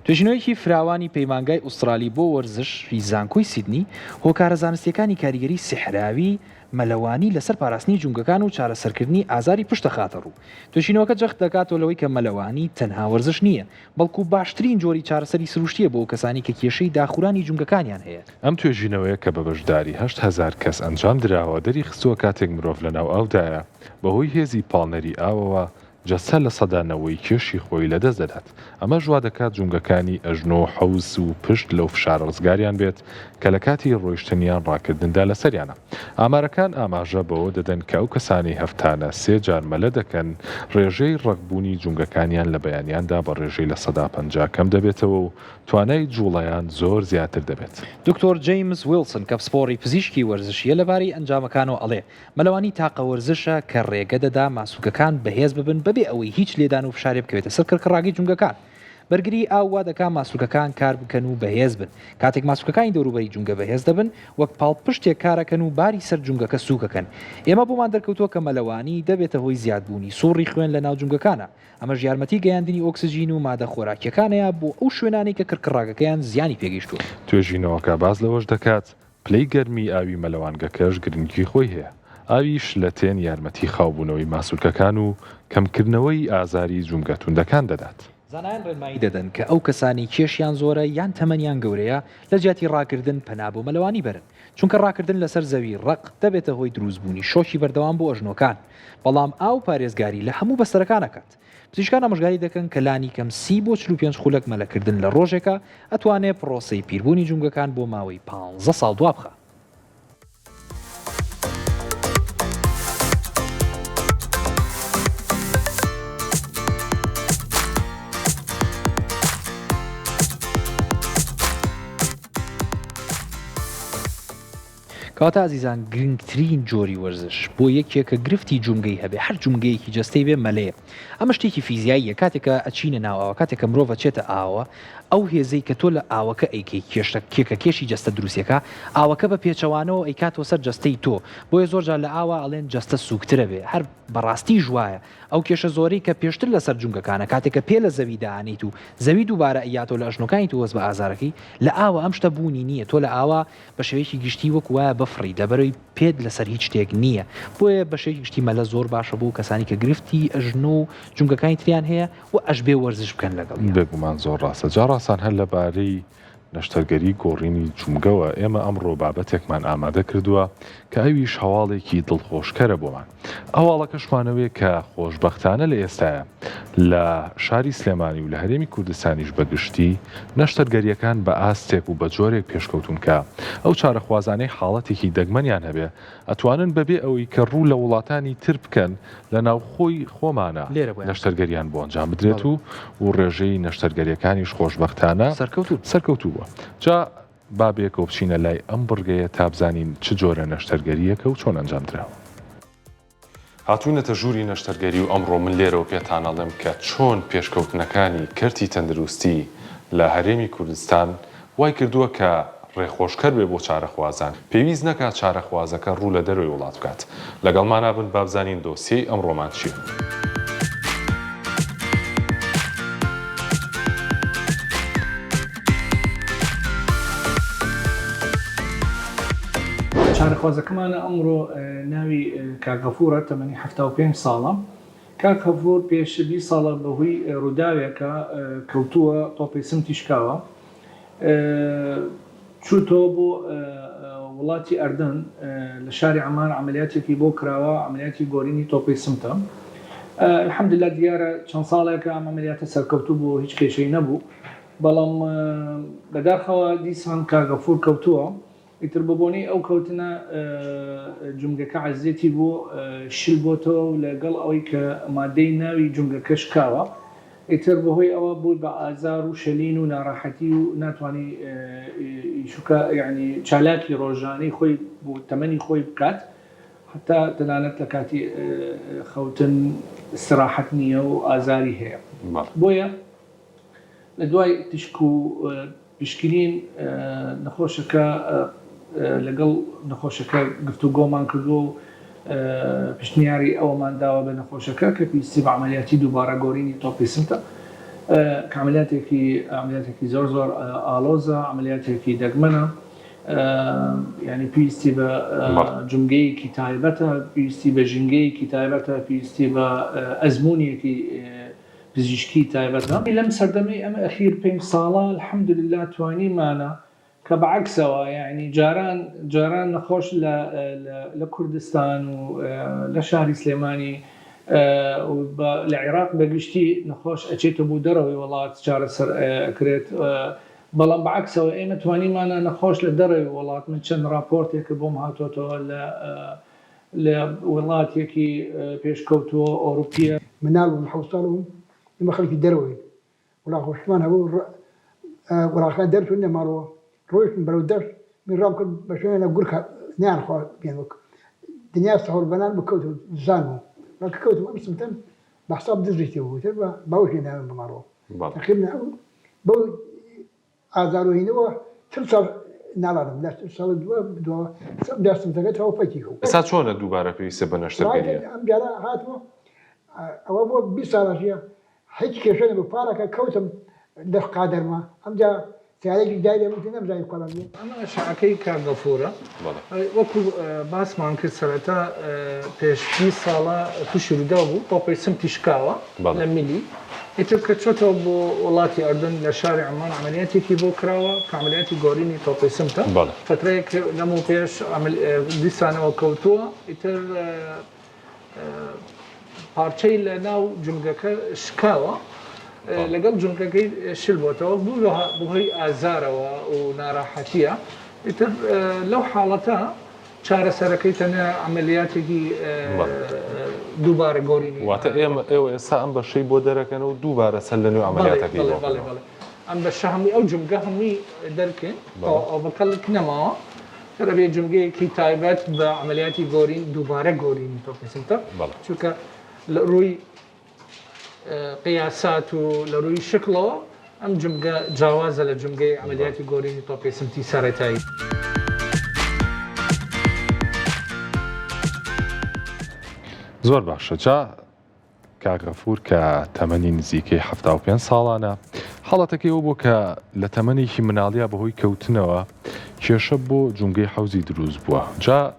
توێژینەوەیەکی فراوانی پەیمانگای ئوسترالی بۆ وەرزشی زانکۆی سیدنی هۆکارە زانستیەکانی کاریگەری سیحراوی مەلەوانی لەسەر پاراستنی جومگەکان و چارەسەرکردنی ئازاری پشت دەخاتە ڕوو. توێژینەوەکە جەخت دەکاتەوە لەوەی کە مەلەوانی تەنها وەرزش نییە، بەڵکو باشترین جۆری چارەسەری سروشتییە بۆ ئەو کەسانەی کە کێشەی داخورانی جومگەکانیان هەیە. ئەم توێژینەوەیە کە بە بەشداری 8000 کەس ئەنجام دراوە، دەریخستووە کاتێک مرۆڤ لەناو ئاودایە، بەهۆی هێزی پاڵنەری ئاوەوە جەستە لە نەوەی کێشی خۆی لەدەست دەدات، ئەمەش وادەکات جومگەکانی ئەژنۆ و حەوز و پشت لەو فشارە ڕزگاریان بێت کە لە کاتی ڕۆیشتن یان ڕاکردندا لەسەریانە. ئامارەکان ئاماژە بەوە دەدەن کە ئەو کەسانەی هەفتانە سێ جار مەلە دەکەن، ڕێژەی ڕەقبوونی جومگەکانیان لە بەیانیاندا بە ڕێژەی 50% کەم دەبێتەوە و توانای جوڵەیان زۆر زیاتر دەبێت. دکتۆر جەیمس ویڵسن کە پسپۆڕی پزیشکی وەرزشییە لەبارەی ئەنجامەکانەوە ئەڵێ، مەلەوانی تاقە وەرزشە کە ڕێگە دەدا ماسولکەکان بەهێز ببن بەبێ ئەوەی هیچ لێدان و فشارێ بکەوێتە سەر کڕکڕاگەی جومگەکان. بەرگریی ئاو وا دەکا ماسولکەکان کار بکەن و بەهێز بن. کاتێک ماسولکەکانی دەوروبەری جومگە بەهێز دەبن، وەک پاڵپشتێک کارەکەن و باری سەر جومگەکە سووکەکەن. ئێمە بۆمان دەرکەوتووە کە مەلەوانی دەبێتە هۆی زیادبوونی سوڕی خوێن لە ناو جومگەکانا. ئەمەش یارمەتی گەیاندنی ئۆکسجین و مادە خۆراکییەکانەیە بۆ ئەو شوێنانەی کە کڕکڕاگەکەیان زیانی پێگەیشتووە. توێژینەوەکە باس لەوەش دەکات، پلەی گەرمی ئاوی مەلەوانگەکەش گرنگی خۆی هەیە، ئاوی شلەتێن یارمەتی خاوبوونەوەی ماسولکەکان و کەمکردنەوەی ئازاری جومگە توندەکان دەدات. زانایان ڕێنمایی دەدەن کە ئەو کەسانەی کێشیان زۆرە یان تەمەنیان گەورەیە لە جیاتی ڕاکردن پەنا بۆ مەلەوانی بەرن، چونکە ڕاکردن لەسەر زەوی ڕەق دەبێتە هۆی دروستبوونی شۆکی بەردەوام بۆ ئەژنۆکان، بەڵام ئاو پارێزگاری لە هەموو بەستەرەکان ئەکات. پزیشکان ئامۆژگاری دەکەن کە لانیکەم 30 بۆ 45 خولەک مەلەکردن لە ڕۆژێکا ئەتوانێ پڕۆسەی پیربوونی جومگەکان بۆ ماوەی پانزە ساڵ دوابخا. کەواتە ئازیزان گرنگترین جۆری وەرزش بۆ یەکێک کە گرفتی جومگەی هەبێ هەر جومگەیەکی جەستەی بێ مەلەیە ئەمە شتێکی فیزیاییە کاتێک کە ئەچینە ناو ئاوە کاتێک کە مرۆڤ ئەچێتە ئاوە. ئەو هێزەی کە تۆ لە ئاوەکە ئەیکەی کێشە کێکە کێشی جەستە دروستیەکا ئاوەکە بە پێچەوانەوە ئەیکاتەوە سەر جەستەی تۆ بۆیە زۆر جار لە ئاوا ئەڵێن جەستە سوکترە بێ هەر بەڕاستیش وایە ئەو کێشە زۆرەی کە پێشتر لەسەر جومگەکانە کاتێک کە پێ لە زەوی دائەنێیت و زەوی دووبارە ئەیاتەوە لە ئەژنۆکانی تۆ هەست بە ئازارەکەی لە ئاوا ئەم شتە بوونی نییە تۆ لە ئاوا بە شێوەیەکی گشتی وەکو وایە بفڕیت لەبەرەوەی پێت لەسەر هیچ شتێک نییە بۆیە بە شێوەیەکی گشتی مەلە زۆر باشە بۆ کەسانی کە گرفتی ئەژنۆ و جومگەکانی تریان هەیە و ئەشبێ وەرزش بکەن لەگەڵیان. بێگومان زۆر ڕاستە جا ڕاسان هەر لەبارەی نەشتەرگەری گۆڕینی جومگەوە ئێمە ئەمڕۆ بابەتێکمان ئامادە کردووە کە ئەویش هەواڵێکی دڵخۆشکەرە بۆمان هەواڵەکەشمان ئەوەیە کە خۆشبەختانە لە ئێستایا لە شاری سلێمانی و لە هەرێمی کوردستانیش بە گشتی نەشتەرگەرییەکان بە ئاستێک و بە جۆرێک پێشکەوتوون کە ئەو چارەخوازانەی حاڵەتێکی دەگمەنیان هەبێ ئەتوانن بەبێ ئەوەی کە ڕوو لە وڵاتانی تر بکەن لە ناوخۆی خۆمانا لێرە بۆیان بکەن. نەشتەرگەریان بۆ ئەنجام بدرێت بەڵێ. و و ڕێژەی نەشتەرگەریەکانیش خۆشبەختانە سەرکەوتوو. سەرکەوتوو بووە. جا با بەیەکەوە بچینە لای ئەم بڕگەیە تا بزانین چ جۆرە نەشتەرگەرییەکە و چۆن ئەنجام دراوە. هاتوونەتە ژووری نەشتەرگەری و ئەمڕۆ من لێرەوە پێتان ئەڵێم کە چۆن پێشکەوتنەکانی کەرتی تەندروستی لە هەرێمی کوردستان وای کردووە کە ڕێخۆشکەر بێ بۆ چارەخوازان، پێویست نەکات چارەخوازەکە ڕوو لە دەرەوەی وڵات بکات. لەگەڵمانا بن با بزانین دۆسیەی ئەمڕۆمان چییە. چارەخوازەکەمانە ئەمڕۆ ناوی کاک غەفورە تەمەنی 75 ساڵە. کاک غەفور پێش 20 ساڵە بەهۆی ڕووداوێکە کەوتووە تۆپەی سمتی شکاوە. چووتەوە بۆ وڵاتی ئەردەن لە شاری عەمان عەمەلیاتێکی بۆ کراوە عەمەلیاتی گۆرینی تۆپەی سمتە الحمدللە دیارە چەند ساڵێکە ئەم عەمەلیاتە سەرکەوتوو بوو هیچ کێشەی نەبوو بەڵام بەداخەوە دیسان کاک غەفور کەوتووە ئیتر بە بۆنەی ئەو کەوتنە جومگەکە عەزێتی بۆ شل بۆتەوە و لەگەڵ ئەوەی کە مادەی ناوی جومگەکە شکاوە ئیتر بەهۆی ئەوە بووی بە ئازار و شەلین و ناڕەحەتی و ناتوانی ئیشوکە یانی چالاکی ڕۆژانەی خۆی بۆ تەمەنی خۆی بکات هەتا تەنانەت لە کاتی خەوتن ئیستراحەت نییە و ئازاری هەیە بۆیە لە دوای تیشک و پشکنین نەخۆشەکە لەگەڵ نەخۆشەکە گفتوگۆمان کردووە و پشنیاری ئەوەمان داوە بە نەخۆشەکە کە پێویستی بە عەمەلیاتی دووبارە گۆرینی تۆپی سمتە کە عەمەلیاتێکی عەمەلیاتێکی زۆر زۆر ئاڵۆزە عەمەلیاتێکی دەگمەنە یانی پێویستی بە جومگەیەکی تایبەتە پێویستی بە ژینگەیەکی تایبەتە پێویستی بە ئەزموونێکی پزیشکی تایبەتە. لەم سەردەمەی ئەم ئەخیر پێنج ساڵە الحمدللە توانیمانە کە بە عەکسەوە یەعنی جاران جاران نەخۆش لە لە کوردستان و لە شاری سلێمانی و لە عیراق بە گشتی نەخۆش ئەچێتە بۆ دەرەوەی وڵات چارەسەر ئەکرێت بەڵام بە عەکسەوە ئێمە توانیمانە نەخۆش لە دەرەوەی وڵات من چەند ڕاپۆرتێکە بۆم هاتۆتەوە لە لە وڵاتێکی پێشکەوتووە ئەوروپیە. مناڵ بووم حەوت ساڵ بووم ئێمە خەڵکی دەرەوەین وڵاخۆشمان هەبوو وڵاخەکان دەرچوون لە ماڵەوە ڕۆیشتن بەرەو دەشت من ڕام کرد بە شوێنە گورگ نەیان خوارد پێیان وەک دنیا سەهۆڵبەنان بوو کەوتم زان بووم بەڵکە کەوتم ئەم سمتەم بە حساب دزی تێ بوو تر بە باوەشی ناوم بە ماڵەوە تەقریبا ئەو بەو ئازار و هینەوە 40 ساڵ ناڵانم لە ساڵ دوا دوا جا سمتەکە تەواو پەکی کەوت. ئێستا چۆنە دووبارە پێویستە بە نەشتەرگەریە؟ ئەم جارە هاتمەوە ئەوە بۆ 20 ساڵەشیە هیچ کێشە نەبوو پارەکە کەوتم لە قادەرما ئەمجا سیارەیەکی دای لێ من نەمزانی کوالان بوو. ئەمە ئەشعەکەی کاک غەفورە وەکو باسمان کرد سەرەتا پێش 20 ساڵە توشی ڕووداو بوو تۆپەی سمتی شکاوە لە ملی ئیتر کە چۆتەوە بۆ وڵاتی ئەردەن لە شاری عەمان عەمەلیاتێکی بۆ کراوە کە عەمەلیاتی گۆرینی تۆپەی سمتە فەترەیەک لەمەو پێش دیسانەوە کەوتووە ئیتر پارچەی لە ناو جومگەکە شکاوە لەگەڵ جومگەکەی شل بۆتەوە بوو بەهۆی ئازارەوە و ناراحەتیە ئیتر لەو حاڵەتە چارەسەرەکەی تەنیا عەمەلیاتێکی دووبارە گۆرینی واتە ئێمە ئێوە ئێستا ئەم بەشەی بۆ دەرەکەن و دووبارە سەر لە نوێ عەمەلیاتەکەی بۆ بەڵێ بەڵێ ئەم بەشە هەمووی ئەو جومگە هەمووی دەرکەین ئەو بە کەڵک نەماوە تر ئەبێ جومگەیەکی تایبەت بە عەمەلیاتی گۆرین دووبارە گۆرینی تۆپی سمتە چونکە لە ڕووی قیاسات و لە ڕووی شکڵەوە. ئەم جومگە جیاوازە لە جومگەی عەمەلیاتی گۆرینی تۆپەی سمتی سەرەتایی. زۆر باشە جا کاک غەفور کە تەمەنی نزیکەی 75 ساڵانە حاڵەتەکەی ئەوە بووە کە لە تەمەنێکی مناڵیا بەهۆی کەوتنەوە کێشە بۆ جومگەی حەوزی دروست بووە جا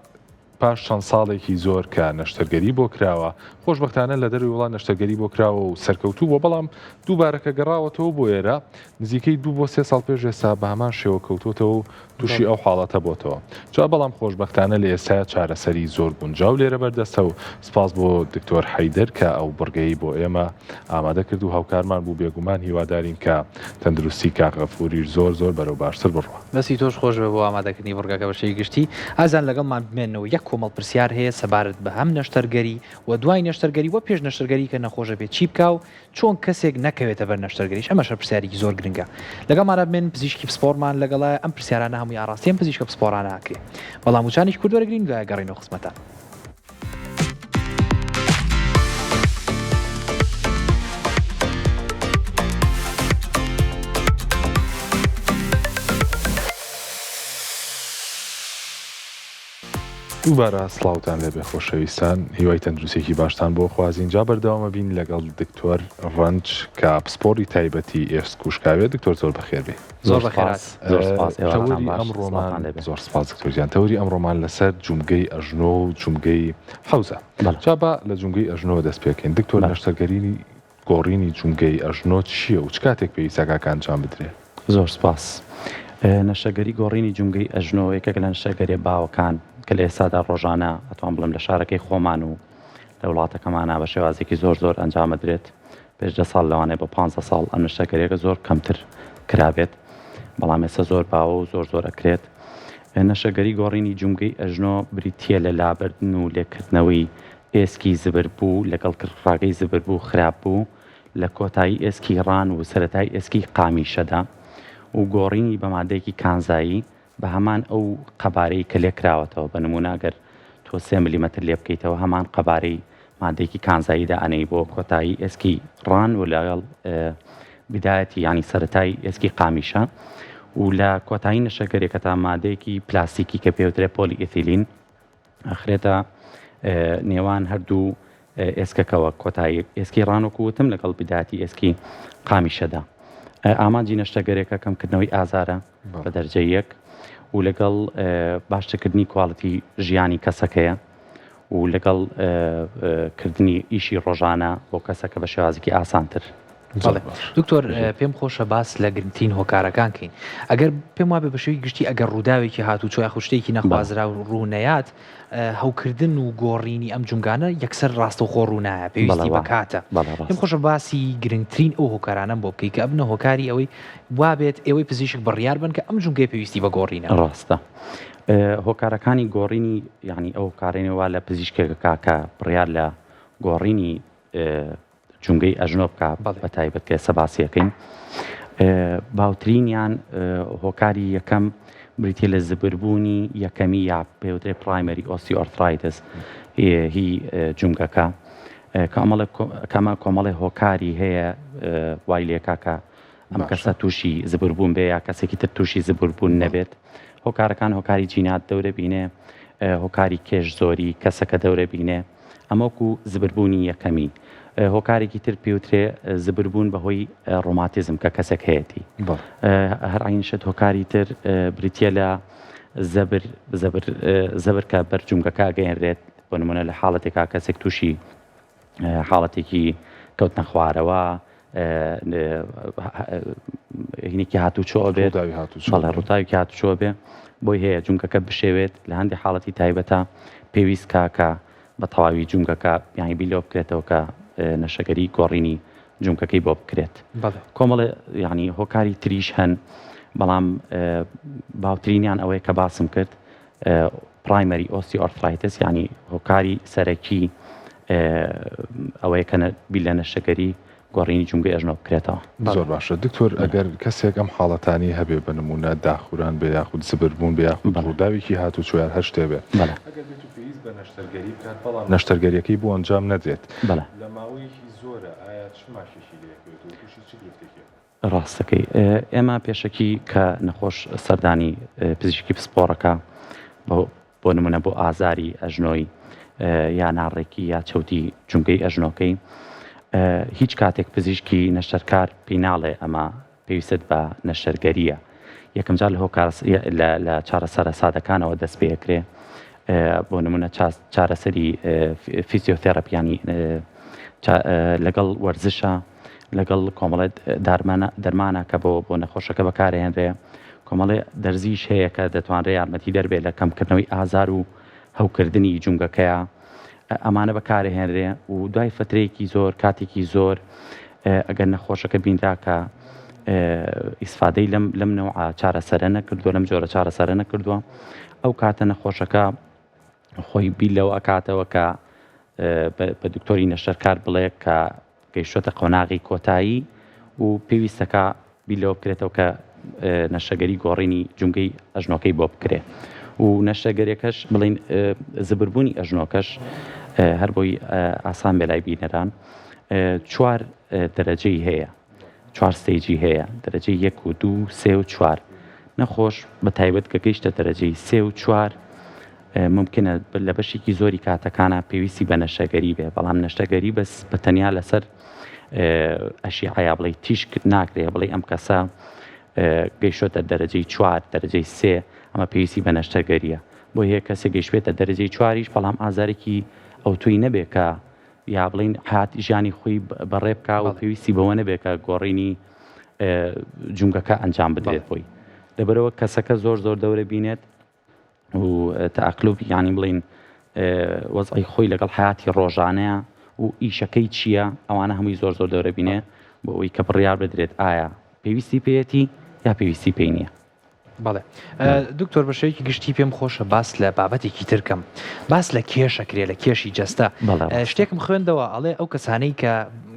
پاش چەند ساڵێکی زۆر کە نەشتەرگەری بۆ کراوە، خۆشبەختانە لە دەرەوەی وڵات نەشتەرگەری بۆ کراوە و سەرکەوتوو بووە، بەڵام دووبارە کە گەڕاوەتەوە بۆ ئێرە، نزیکەی دوو بۆ سێ ساڵ پێش ئێستا بە هەمان شێوە کەوتۆتەوە و تووشی ئەو حاڵەتە بۆتەوە. جا بەڵام خۆشبەختانە لە ئێستایا چارەسەری زۆر گونجاو لێرە بەردەستە و سپاس بۆ دکتۆر حەیدەر کە ئەو بڕگەی بۆ ئێمە ئامادە کرد و هاوکارمان بوو، بێگومان هیوادارین کە تەندروستی کاک غەفوریش زۆر زۆر بەرەو باشتر بڕوا. دەستی تۆش خۆش بێ بۆ ئامادەکردنی بڕگەکە بە شێوەی گشتی. ئازیزان لەگەڵمان بمێننەوە یەک کۆمەڵ پرسیار هەیە سەبارەت بە هەم نەشتەرگەری و دوای نەشتەرگەری و پێش نەشتەرگەری کە نەخۆش ئەبێ چی بکا و چۆن کەسێک نەکەوێتە بەر نەشتەرگەریش ئەمەش هەر پرسیارێکی زۆر گرنگە. لەگەڵمانا بمێنن پزیشکی پسپۆڕمان لەگەڵایە ئەم پرسیارانە هەمووی ئاڕاستەی ئەم پزیشکە پسپۆڕانە ئەکرێ. بەڵام وچانێکی کورت وەرەگرین دوای ئەگەڕێینەوە خزمەتان. دووبارە سڵاوتان لێبێ خۆشەویستان هیوای تەندروستێکی باشتان بۆ خوازین جا بەردەوامە بین لەگەڵ دکتۆر ڕەنج کە پسپۆڕی تایبەتی ئێسک و شکاوێ دکتۆر زۆر بەخێربێی. زۆر بەخێرهات. زۆر سپاس ئێوارتان تەوەری باش ئەمڕۆمان سڵاوتان لێبێ. زۆر سپاس دکتۆر گیان تەوەری ئەمڕۆمان لەسەر جومگەی ئەژنۆ و جومگەی حەوزە بەڵێ. جا با لە جومگەی ئەژنۆوە دەست پێکەین دکتۆر بەڵێ. نەشتەرگەریی گۆڕینی جومگەی ئەژنۆ چییە و چ کاتێک پێویستە کاکە ئەنجام بدرێ؟ زۆر سپاس. نەشتەرگەری گۆڕینی جومگەی ئەژنۆ یەکێکە لە نەشتەرگەریە باوەکان کە لە ئێستادا ڕۆژانە ئەتوان بڵێم لە شارەکەی خۆمان و لە وڵاتەکەمانا بە شێوازێکی زۆر زۆر ئەنجام ئەدرێت. پێش دە ساڵ لەوانەیە بۆ پانزە ساڵ ئەم نەشتەرگەریەکە زۆر کەمتر کرابێت بەڵام ئێستا زۆر باوە و زۆر زۆر ئەکرێت. نەشتەرگەری گۆڕینی جومگەی ئەژنۆ بریتییە لە لابردن و لێکردنەوەی ئێسکی زبربوو لەگەڵ ڕاگەی زبربوو خراپبوو لە کۆتایی ئێسکی ڕان و سەرەتای ئێسکی قامیشەدا و گۆڕینی بە مادەیەکی کانزایی بە هەمان ئەو قەبارەی کە لێکراوەتەوە، بە نموونە ئەگەر تۆ سێ ملیمەتر لێ بکەیتەوە هەمان قەبارەی مادەیەکی کانزایی دائەنێی بۆ کۆتایی ئێسکی ڕان و لەگەڵ بدایەتی یانی سەرەتای ئێسکی قامیشە و لە کۆتایی نەشتەرگەریەکەتا مادەیەکی پلاستیکی کە پێوترێ پۆلی ئیثیلین ئەخرێتە نێوان هەردوو ئێسکەکەوە کۆتایی ئێسکی ڕان وەکو وتم لەگەڵ بدایەتی ئێسکی قامیشەدا ئامانجی نەشتەرگەرێکە کەمکردنەوەی ئازارە بە دەرجەی یەک و لەگەڵ باشترکردنی کواڵیتی ژیانی کەسەکەیە و لەگەڵ کردنی ئیشی ڕۆژانە بۆ کەسەکە بە شێوازێکی ئاسانتر. دکتۆر پێم خۆشە باس لە گرنگترین هۆکارەکان کەین ئەگەر پێم وابێ بە شێوەی گشتی ئەگەر ڕووداوێکی هاتوچۆ یاخود شتێکی نەخوازراو ڕوو نەیات هەوکردن و گۆڕینی ئەم جومگانە یەکسەر ڕاستەوخۆ ڕوونایە پێویستی بە کاتە. پێم خۆشە باسی گرنگترین ئەو هۆکارانەم بۆ بکەی کە ئەبنە هۆکاری ئەوەی وابێت ئێوەی پزیشک بڕیار بن کە ئەم جومگەیە پێویستی بە گۆڕینە. ڕاستە. هۆکارەکانی گۆڕینی یانی ئەو هۆکارەی وا لە پزیشکێکەکە کە بڕیار لە گۆڕینی جومگەی ئەژنۆ بکا بە تایبەت کە ئێستا باسی ئەکەین باوترینیان هۆکاری یەکەم بریتە لە زبربوونی یەکەمی یا پێوترێ primary osteoarthritis هی جومگەکە کەمە کۆمەڵی هۆکاری هەیە وای لێکا کە ئەم کەسە تووشی زبربوون بێ یا کەسێکی تر تووشی زبربوون نەبێت هۆکارەکان هۆکاری جینات دەورە بینێ هۆکاری کێش زۆری کەسەکە دەورە بینێ ئەمە وەکو زبربوونی یەکەمی. هۆکارێکی تر پێوترێ زبربوون بەهۆی ڕۆماتیزم کە کەسێک هەیەتی. هەر عەین شت هۆکاری تر بریتییە لە زەبر زەبر زەبر کە بەر جومگەکە ئەگەیەنرێت بۆ نموونە لە حاڵەتێکا کەسێک تووشی حاڵەتێکی کەوتنە خوارەوە هینێکی هاتوچۆ بێت بەڵێ ڕووداوێکی هاتوچۆ بێ بۆی هەیە جومگەکە بشێوێت لە هەندێک حاڵەتی تایبەتە پێویست کاکە بە تەواوی جومگەکە یانی بیر لەوە بکرێتەوە کە نەشەگەری گۆڕینی جومگەکەی بۆ بکرێت کۆمەڵێ یعنی هۆکاری تریش هەن بەڵام باوترینیان ئەوەیە کە باسم کرد primary osteoarthritis یانی هۆکاری سەرەکی ئەوەیە کە بیر لە نەشتەرگەری گۆڕینی جومگەی ئەژنۆ بکرێتەوە. زۆر باشە دکتۆر ئەگەر کەسێک ئەم حاڵەتانەی هەبێ بە نموونە داخوران بێ یاخود زبربوون بێ یاخود ڕووداوێکی هاتوچۆ یان هەر شتێ بێ ئەگەر بێت و پێویست بە نەشتەرگەری بکات بەڵام نەشتەرگەریەکەی بۆ ئەنجام نەدرێت لە ماوەیەکی زۆرە ئایا. ئایا چ ماکێکی لێ ئەکەوێت و تووشی چ گرفتێکی ئەکات؟ ڕاستەکەی ئێمە پێشەکی کە نەخۆش سەردانی پزیشکی پسپۆڕەکە بۆ نمونە بۆ ئازاری ئەژنۆی یا ناڕێکی یا چەوتی جومگەی ئەژنۆکەی هیچ کاتێک پزیشکی نەشتەرکار پێی ناڵێ ئەمە پێویستت بە نەشتەرگەرییە یەکەمجار لە هۆکار لە چارەسەرە سادەکانەوە دەست پێکرێ بۆ نمونە چارەسەری فیزیۆتێراپیانی لەگەڵ وەرزشە لەگەڵ کۆمەڵێ دەرمانە کە بۆ بۆ نەخۆشەکە بەکارهێنرێ کۆمەڵێ دەرزیش هەیە کە دەتوانرێ یارمەتی دەربێ لە کەمکردنەوەی ئازار و هەوکردنی جومگەکەیە ئەمانە بەکارهێنرێ و دوای فترەیەکی زۆر کاتێکی زۆر ئەگەر نەخۆشەکە بینرا کە ئیسفادەی لەم لەم نەوە چارەسەرە نەکردووە لەم جۆرە چارەسەرە نەکردووە ئەو کاتە نەخۆشەکە خۆی بیر لەوە ئەکاتەوە کە بە دکتۆری نەشتەرکار بڵێ کە گەیشتۆتە قۆناغی کۆتایی و پێویستەکە بیر لەوە بکرێتەوە کە نەشتەرگەری گۆڕینی جومگەی ئەژنۆکەی بۆ بکرێ و نەشتەرگەریەکەش بڵین زبربوونی ئەژنۆکەش هەر بۆی ئاسان بێ لای بینەران چوار دەرەجەی هەیە چوار stage ی هەیە دەرەجەی یەک و دوو سێ و چوار نەخۆش بە تایبەت کە گەیشتە دەرەجەی سێ و چوار ممکنە لە بەشێکی زۆری کاتەکانە پێویستی بە نەشتەرگەری بێ بەڵام نەشتەرگەری بەس بە تەنیا لەسەر ئەشیعە بڵێ تیشک ناکرێ بڵێ ئەم کەسە گەیشتە دەرەجەی چوار دەرەجەی سێ ئەمە پێویستی بە نەشتەرگەریە بۆ هەیە کەسێک گەیشتبێتە دەرەجەی چواریش بەڵام ئازارێکی ئەوتۆی نەبێ کە یا بڵین حات ژیانی خۆی بەڕێ بکا و پێویستی بەوە نەبێ کە گۆڕینی جومگەکە ئەنجام بدرێت بۆی لەبەرەوە کەسەکە زۆر زۆر دەورە بینێت و تەئەقلوب یانی بڵین وەزعی خۆی لەگەڵ حیاتی ڕۆژانەیە و ئیشەکەی چییە ئەوانە هەمووی زۆر زۆر دەورە بینێ بۆ ئەوەی کە بڕیار بدرێت ئایا پێویستی پێیەتی یا پێویستی پێی نییە. بەڵێ دکتۆر بە شێوەیەکی گشتی پێم خۆشە باس لە بابەتێکی تر کەم باس لە کێشە کرێ لە کێشی جەستە شتێکم خوێندەوە ئەڵێ ئەو کەسانەی کە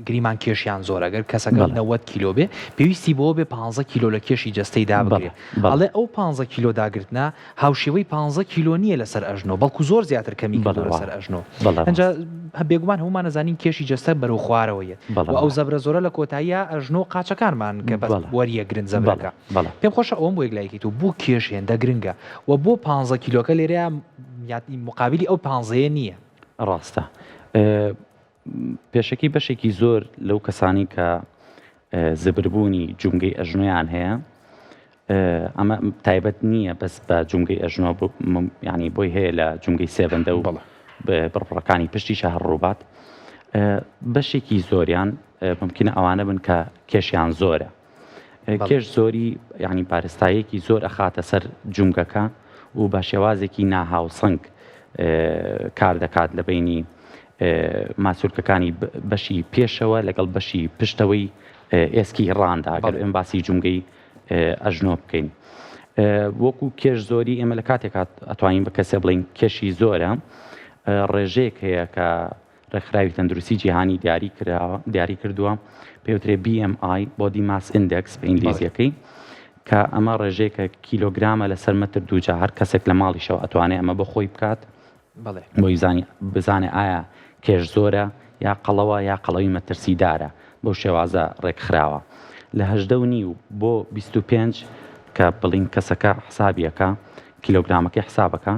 گریمان کێشیان زۆرە گەر کەسەکە 90 کیلۆ بێ پێویستی بۆ بێ 15 کیلۆ لە کێشی جەستەی دابگرێ ئەڵێ ئەو پانزە کیلۆ داگرتنە هاوشێوەی پانزە کیلۆ نییە لەسەر ئەژنۆ بەڵکو زۆر زیاتر کەمی کردووە لەسەر ئەژنۆ ئەنجا بێگومان هەموومان ئەزانین کێشی جەستە بەرەو خوارەوە یەت و ئەو زەبرە زۆرە لە کۆتاییا ئەژنۆ و قاچەکانمان کە بەس وەریەگرن زەبرەکە پێم خۆشە ئەوەم بۆ یەکلاییکەیت و بۆ کێش هێندە گرنگە و بۆ پانزە کیلۆکە لێرەیا مقابلی ئەو پانزەیە نییە. ڕاستە پێشەکی بەشێکی زۆر لەو کەسانی کە زبربوونی جومگەی ئەژنۆیان هەیە ئەمە تایبەت نییە بەس بە جومگەی ئەژنۆ ینی بۆی هەیە لە جومگەی سێبەندە و بڕبڕەکانی پشتی شەهر ڕووبات بەشێکی زۆریان ممکنە ئەوانە بن کە کێشیان زۆرە کێش زۆری یعنی بارستایەکی زۆر ئەخاتە سەر جومگەکە و بە شێوازێکی ناهاوسەنگ کار دەکات لە بینی ماسولکەکانی بەشی پێشەوە لەگەڵ بەشی پشتەوەی ئێسکی ڕاندا گەر ئێمە باسی جومگەی ئەژنۆ بکەین وەکو کێش زۆری ئێمە لە کاتێک ئەتوانین بە کەسێ بڵین کێشی زۆرە ڕێژەیەک هەیە کە ڕێکخراوی تەندروستی جیهانی دیاری کراوە دیاری کردووە پێوترێ BMI Body Mass Index بە ئینگلیزیەکەی کە ئەمە ڕێژەیەکە کیلۆگرامە لەسەر مەتر دووجا هەر کەسێک لە ماڵیشەوە ئەتوانێ ئەمە بۆ خۆی بکات بۆی زانی بزانێ ئایا کێش زۆرە یا قەڵەوە یا قەڵەوی مەترسیدارە بەو شێوازە ڕێکخراوە لە هەژدە و نیو بۆ 25 کە بڵین کەسەکە حسابیەکە کیلۆگرامەکەی حسابەکە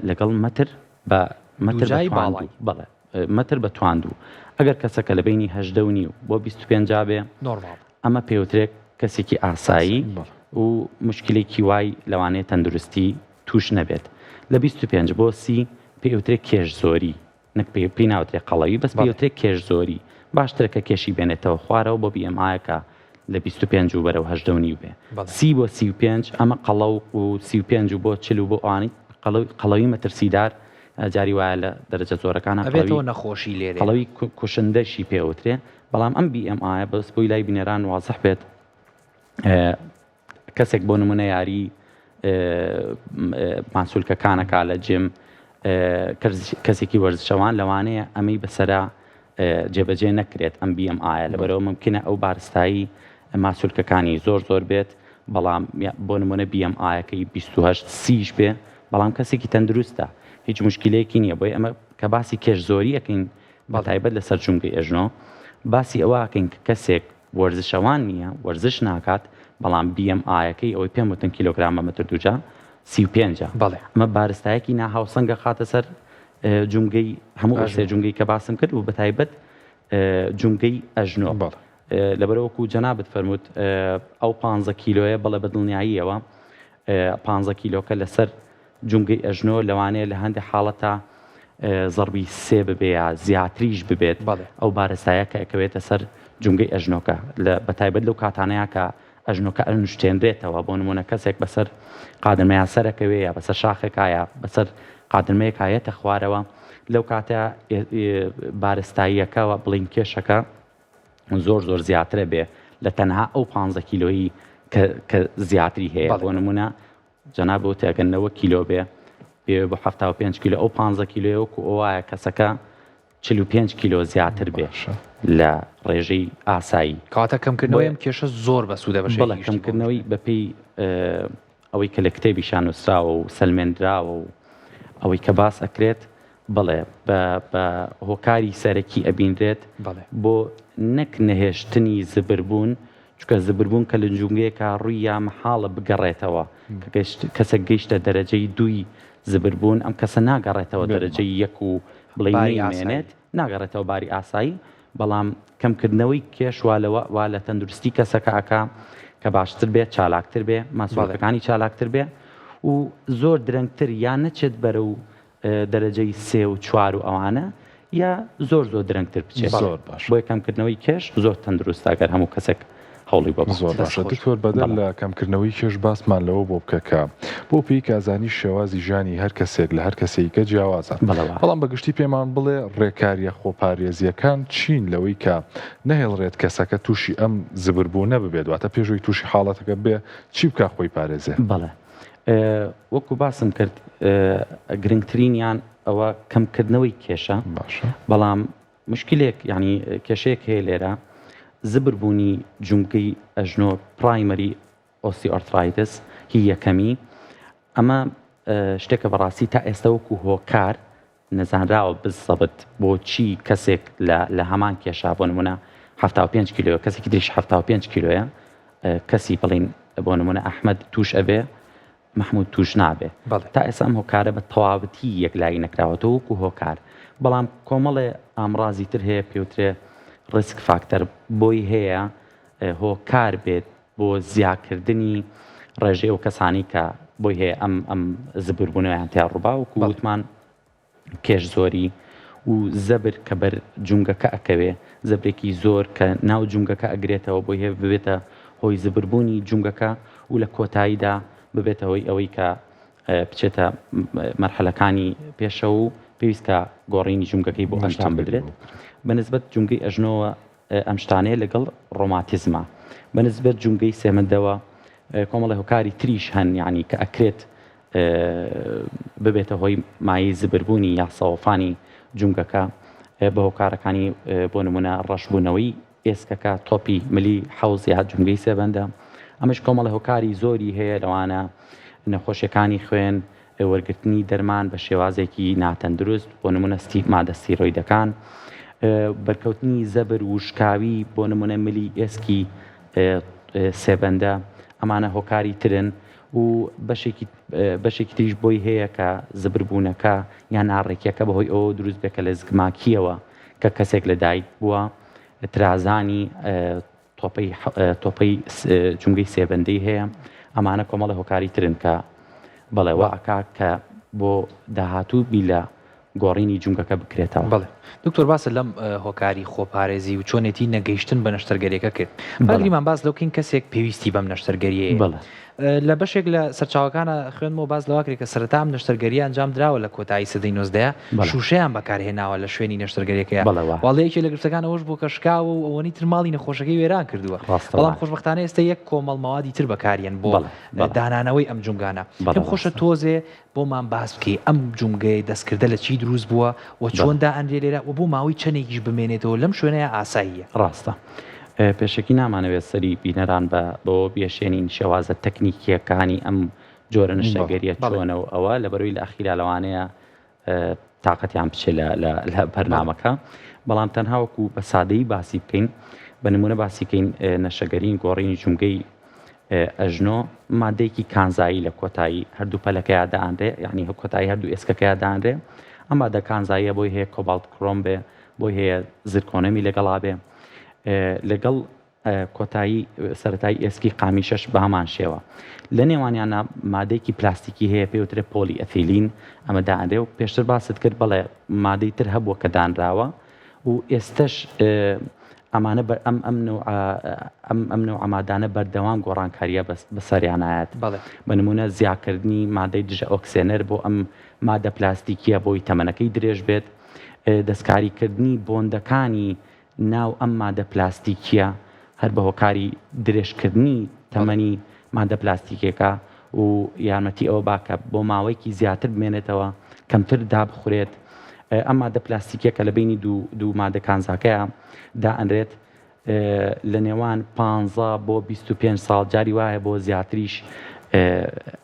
لەگەڵ مەتر بە مەتر بە دووجای تواندوو باڵای. بەڵێ مەتر بە تواندوو ئەگەر کەسەکە لە بەینی 18 و نیو بۆ 25 بێ نۆرماڵ. ئەمە پێوترێ کەسێکی ئاسایی بەڵێ. و موشکیلەیەکی وای لەوانەیە تەندروستی تووش نەبێت لە 25 بۆ 30 پێوترێ کێش زۆری نەک پێ پێی ناوترێ قەڵەوی بەس بەڵێ. پێوترێ کێش زۆری باشترە کە کێشی بێنێتەوە خوارەوە بۆ BMI کە لە 25 و بەرەو 18 و نیو بێ بەڵێ. 30 بۆ 35 ئەمە قەڵەو و 35 و بۆ 40 و بۆ ئەوانەی قەڵەوی مەترسیدار جاری وایە لە دەرەجە زۆرەکانە ئەبێتەوە نەخۆشی لێرەیە. قەڵەوی کوشندەشی پێ ئەوترێ بەڵام ئەم BMI بەس بۆی لای بینەران وازح بێت کەسێک بۆ نمونە یاری ماسولکەکانەکا لە gym کەسێکی وەرزشەوان لەوانەیە ئەمەی بەسەرا جێبەجێ نەکرێت ئەم BMI ە لەبەرئەوە مومکینە ئەو بارستایی ماسولکەکانی زۆر زۆر بێت بەڵام بۆ نمونە BMI ەکەی 28 سیش بێ بەڵام کەسێکی تەندروستە هیچ مشکلەیەکی نییە بۆی ئەمە کە باسی کێش زۆری ئەەکەین بە تایبەت لەسەر جومگەی ئەژنۆ. باسی ئەوە ئەکەین کە کەسێک وەرزشەوان نییە، وەرزش ناکات، بەڵام BMI ەکەی ئەوەی پێم وتن کیلۆگرام بە مەتر دووجا 35 ە. بەڵێ. ئەمە بارستایەکی ناهاوسەنگ ئەخاتە سەر جومگەی هەموو ئەو سێ جومگەی کە باسم کرد و بەتایبەت جومگەی ئەژنۆ. بەڵێ. لەبەرئەوە وەکو جەنابت فەرمووت ئەو پانزە کیلۆیە بەڵێ بە دڵنیاییەوە پانزە کیلۆکە لەسەر جومگەی ئەژنۆ لەوانەیە لە هەندێک حاڵەتا زەڕبی سێ ببێ یا زیاتریش ببێت ئەو بارستایە کە ئەکەوێتە سەر جومگەی ئەژنۆکە لە بەتایبەت لەو کاتانەیە کە ئەژنۆکە ئەنوشتێنرێتەوە بۆ نمونە کەسێک بەسەر قادرمەیا سەرەکەوێ یا بەسەر شاخێکا یا بەسەر قادرمەیەکا یەتە خوارەوە لەو کاتە بارستاییەکەوە بڵین کێشەکە زۆر زۆر زیاترە بێ لە تەنها ئەو پ کیلۆیی کە زیاتری هەیە بۆ نمونە جەنابت وتی ئەگەر 90 کیلۆ بێ پێوێ بۆ 75 کیلۆ ئەو 15 کیلۆیە وەکو ئەوایە کەسەکە 45 کیلۆ زیاتر بێ لە ڕێژەی ئاسایی. کەواتە کەمکردنەوەی ئەم کێشە زۆر بەسوودە بە شێوەیەکی گشتی بۆ کەمکردنەوەی بەپێی ئەوەی کە لە کتێبیشا نووسراوە و سەلمێندراوە و ئەوەی کە باس ئەکرێت بەڵێ بە بە هۆکاری سەرەکی ئەبینرێت بۆ نەک نەهێشتنی زبربوون چونکە زبربوون کە لە جومگەیەکا ڕووی یا مەحاڵە بگەڕێتەوە کە گەشت کەسێک گەیشتە دەرەجەی دووی زبربوون ئەم کەسە ناگەڕێتەوە دەرەجەی یەک و بڵێی نەیمێنێت ناگەڕێتەوە باری ئاسایی بەڵام کەمکردنەوەی کێش وا لەوە وا لە تەندروستی کەسەکە ئەکا کە باشتر بێت چالاکتر بێ ماسولکەکانی چالاکتر بێ و زۆر درەنگتر یا نەچێت بەرەو دەرەجەی سێ و چوار و ئەوانە یا زۆر زۆر درەنگتر بچێت. زۆر باشە. بۆیە کەمکردنەوەی کێش زۆر تەندروستە ئەگەر هەموو کەسێک هەوڵی بۆ بات. زۆر باشە دکتۆر بەدەر لە کەمکردنەوەی کێش باسمان لەوە بۆ بکە کە بۆ پێی کە ئەزانی شێوازی ژیانی هەر کەسێک لە هەر کەسێکە جیاوازە بەڵام بە گشتی پێمان بڵێ ڕێکاریە خۆپارێزیەکان چین لەوەی کە نەهێڵرێت کەسەکە تووشی ئەم زبربوونە ببێت واتە پێش ئەوەی تووشی حاڵەتەکە بێ چی بکا خۆی پارێزێ؟ بەڵێ وەکو باسم کرد گرنگترینیان ئەوە کەمکردنەوەی کێشە باشە بەڵام مشکلێک یعنی کێشەیەک هەیە لێرە زبربوونی جومگەی ئەژنۆ primary osteoarthritis هی یەکەمی ئەمە شتێکە بەڕاستی تا ئێستا وەکو هۆکار نەزانراوە بزەبت بۆچی کەسێک لە لە هەمان کێشا بۆ نمونە 75 کیلۆ کەسێکی تریش 75 کیلۆیە کەسی بڵین بۆ نمونە ئەحمد توش ئەبێ محمود توش نابێ تا ئێستا ئەم هۆکارە بە تەواوەتی یەکلایی نەکراوەتەوە وەکو هۆکار بەڵام کۆمەڵێ ئامڕازی تر هەیە پێوترێ risk factor بۆی هەیە هۆکار بێت بۆ زیاکردنی ڕێژەی ئەو کەسانەی کە بۆی هەیە ئەم ئەم زبربوونەوەیان تیا ڕووبا وەکو وتمان کێش زۆری و زەبر کە بەر جومگەکە ئەکەوێ زەبرێکی زۆر کە ناو جومگەکە ئەگرێتەوە بۆی هەیە ببێتە هۆی زبربوونی جومگەکە و لە کۆتاییدا ببێتە هۆی ئەوەی کە بچێتە مەرحەلەکانی پێشەوە و پێویست کە گۆڕینی جومگەکەی بۆ ئەنجام بدرێت بە نسبەت جومگەی ئەژنۆوە ئەم شتانەیە لەگەڵ ڕۆماتیزما بە نسبەت جومگەی سێمەندەوە کۆمەڵی هۆکاری تریش هەن یعنی کە ئەکرێت ببێتە هۆی مایەی زبربوونی یا سەوەفانی جومگەکە بە هۆکارەکانی بۆ نمونە ڕەشبوونەوەی ئێسکەکە تۆپی ملی حەوز یا جومگەی سێبەندە ئەمەش کۆمەڵی هۆکاری زۆری هەیە لەوانە نەخۆشیەکانی خوێن وەرگرتنی دەرمان بە شێوازێکی ناتەندروست بۆ نمونە مادە ستیرۆیدەکان بەرکەوتنی زەبر وشکاوی بۆ نمونە ملی ئێسکی سێبەندە ئەمانە هۆکاری ترن و بەشێکی بەشێکی تریش بۆی هەیە کە زبربوونەکە یان ناڕێکیەکە بەهۆی ئەوە دروست بێت کە لە زگماکیەوە کە کەسێک لە دایک بووە ترازانی تۆپەی تۆپەی جومگەی سێبەندەی هەیە ئەمانە کۆمەڵە هۆکاری ترن کە بەڵێ وا ئەکا کە بۆ داهاتوو بیر لە گۆڕینی جومگەکە بکرێتەوە. بەڵێ دکتۆر باست لەم هۆکاری خۆپارێزی و چۆنێتی نەگەیشتن بە نەشتەرگەریەکە کرد با گریمان باس لەو کەین کەسێک پێویستی بەم نەشتەرگەریەیە بەڵێ. لە بەشێک لە سەرچاوەکانە خوێندمەوە باس لەوە کرێ کە سەرەتا ئەم نەشتەرگەریە ئەنجام دراوە لە کۆتایی سەدەی نۆزدەیە بەڵێ. شووشەیان بەکارهێناوە لە شوێنی نەشتەرگەریەکەیا بەڵێ وایە. واڵێ یەکێ لە گرفتەکان ئەوەش بووە کە شکاوە و ئەوەنەی تر ماڵی نەخۆشەکەی وێران کردووە ڕاستە بەڵام وایە. خۆشبەختانە ئێستا یەک کۆمەڵ مەوادی تر بەکاریەن بۆ بەڵێ بەڵێ. دانانەوەی ئەم جومگانە بەڵێ پێم خۆشە ڕاستە. تۆزێ بۆمان باس بکەی ئەم جومگەی دەستکردە لە چی دروست بووە و چۆن بەڵێ. دائەنرێ لێرە و بۆ ماوەی چەندێکیش بمێنێتەوە لەم شوێنەیا ئاساییە؟ ڕاستە. پێشەکی نامانەوێت سەری بینەران بە بەوە بیەشێنین شێوازە تەکنیکییەکانی ئەم جۆرە نەشتەرگەرییە چۆنە و ئەوە لەبەرەوەی لە ئەخیرا لەوانەیە تاقەتیان بچێت لە لە بەرنامەکە. بەڵام تەنها وەکو بە سادەیی باسی بکەین بە نمونە باسی کەین نەشەگەرین گۆڕینی جومگەی ئەژنۆ مادەیەکی کانزایی لە کۆتایی هەردوو پەلەکەیا دانرێ یعنی کۆتایی هەردوو ئێسکەکەیا دانرێ ئەم مادە کانزاییە بۆی هەیە کۆباڵت کرۆم بێ بۆی هەیە زرکۆنەمی لەگەڵا بێ لەگەڵ کۆتایی سەرەتای ئێسکی قامیشەش بە هەمان شێوە. لە نێوانیانا مادەیەکی پلاستیکی هەیە پێی وترێ پۆلی ئەثیلین ئەمە دائەنرێ و پێشتر باست کرد بەڵێ مادەی تر هەبووە کە دانراوە و ئێستەش ئەمانە بە ئەم ئەم نەوعە ئەم ئەم نەوعە مادانە بەردەوام گۆڕانکاریە بەس بەسەریانایەت بەڵێ. بە نموونە زیاکردنی مادەی دژە ئۆکسێنەر بۆ ئەم مادە پلاستیکیە بۆی تەمەنەکەی درێژ بێت دەستکاریکردنی بۆندەکانی ناو ئەم مادە پلاستیکیە هەر بە هۆکاری درێژکردنی تەمەنی مادە پلاستیکیەکە و یارمەتی ئەوە با کە بۆ ماوەیەکی زیاتر بمێنێتەوە کەمتر دابخورێت ئەم مادە پلاستیکیە کە لە بینی دوو دوو مادە کانزاکەیە دائەنرێت لە نێوان 15 بۆ 25 ساڵ جاری وایە بۆ زیاتریش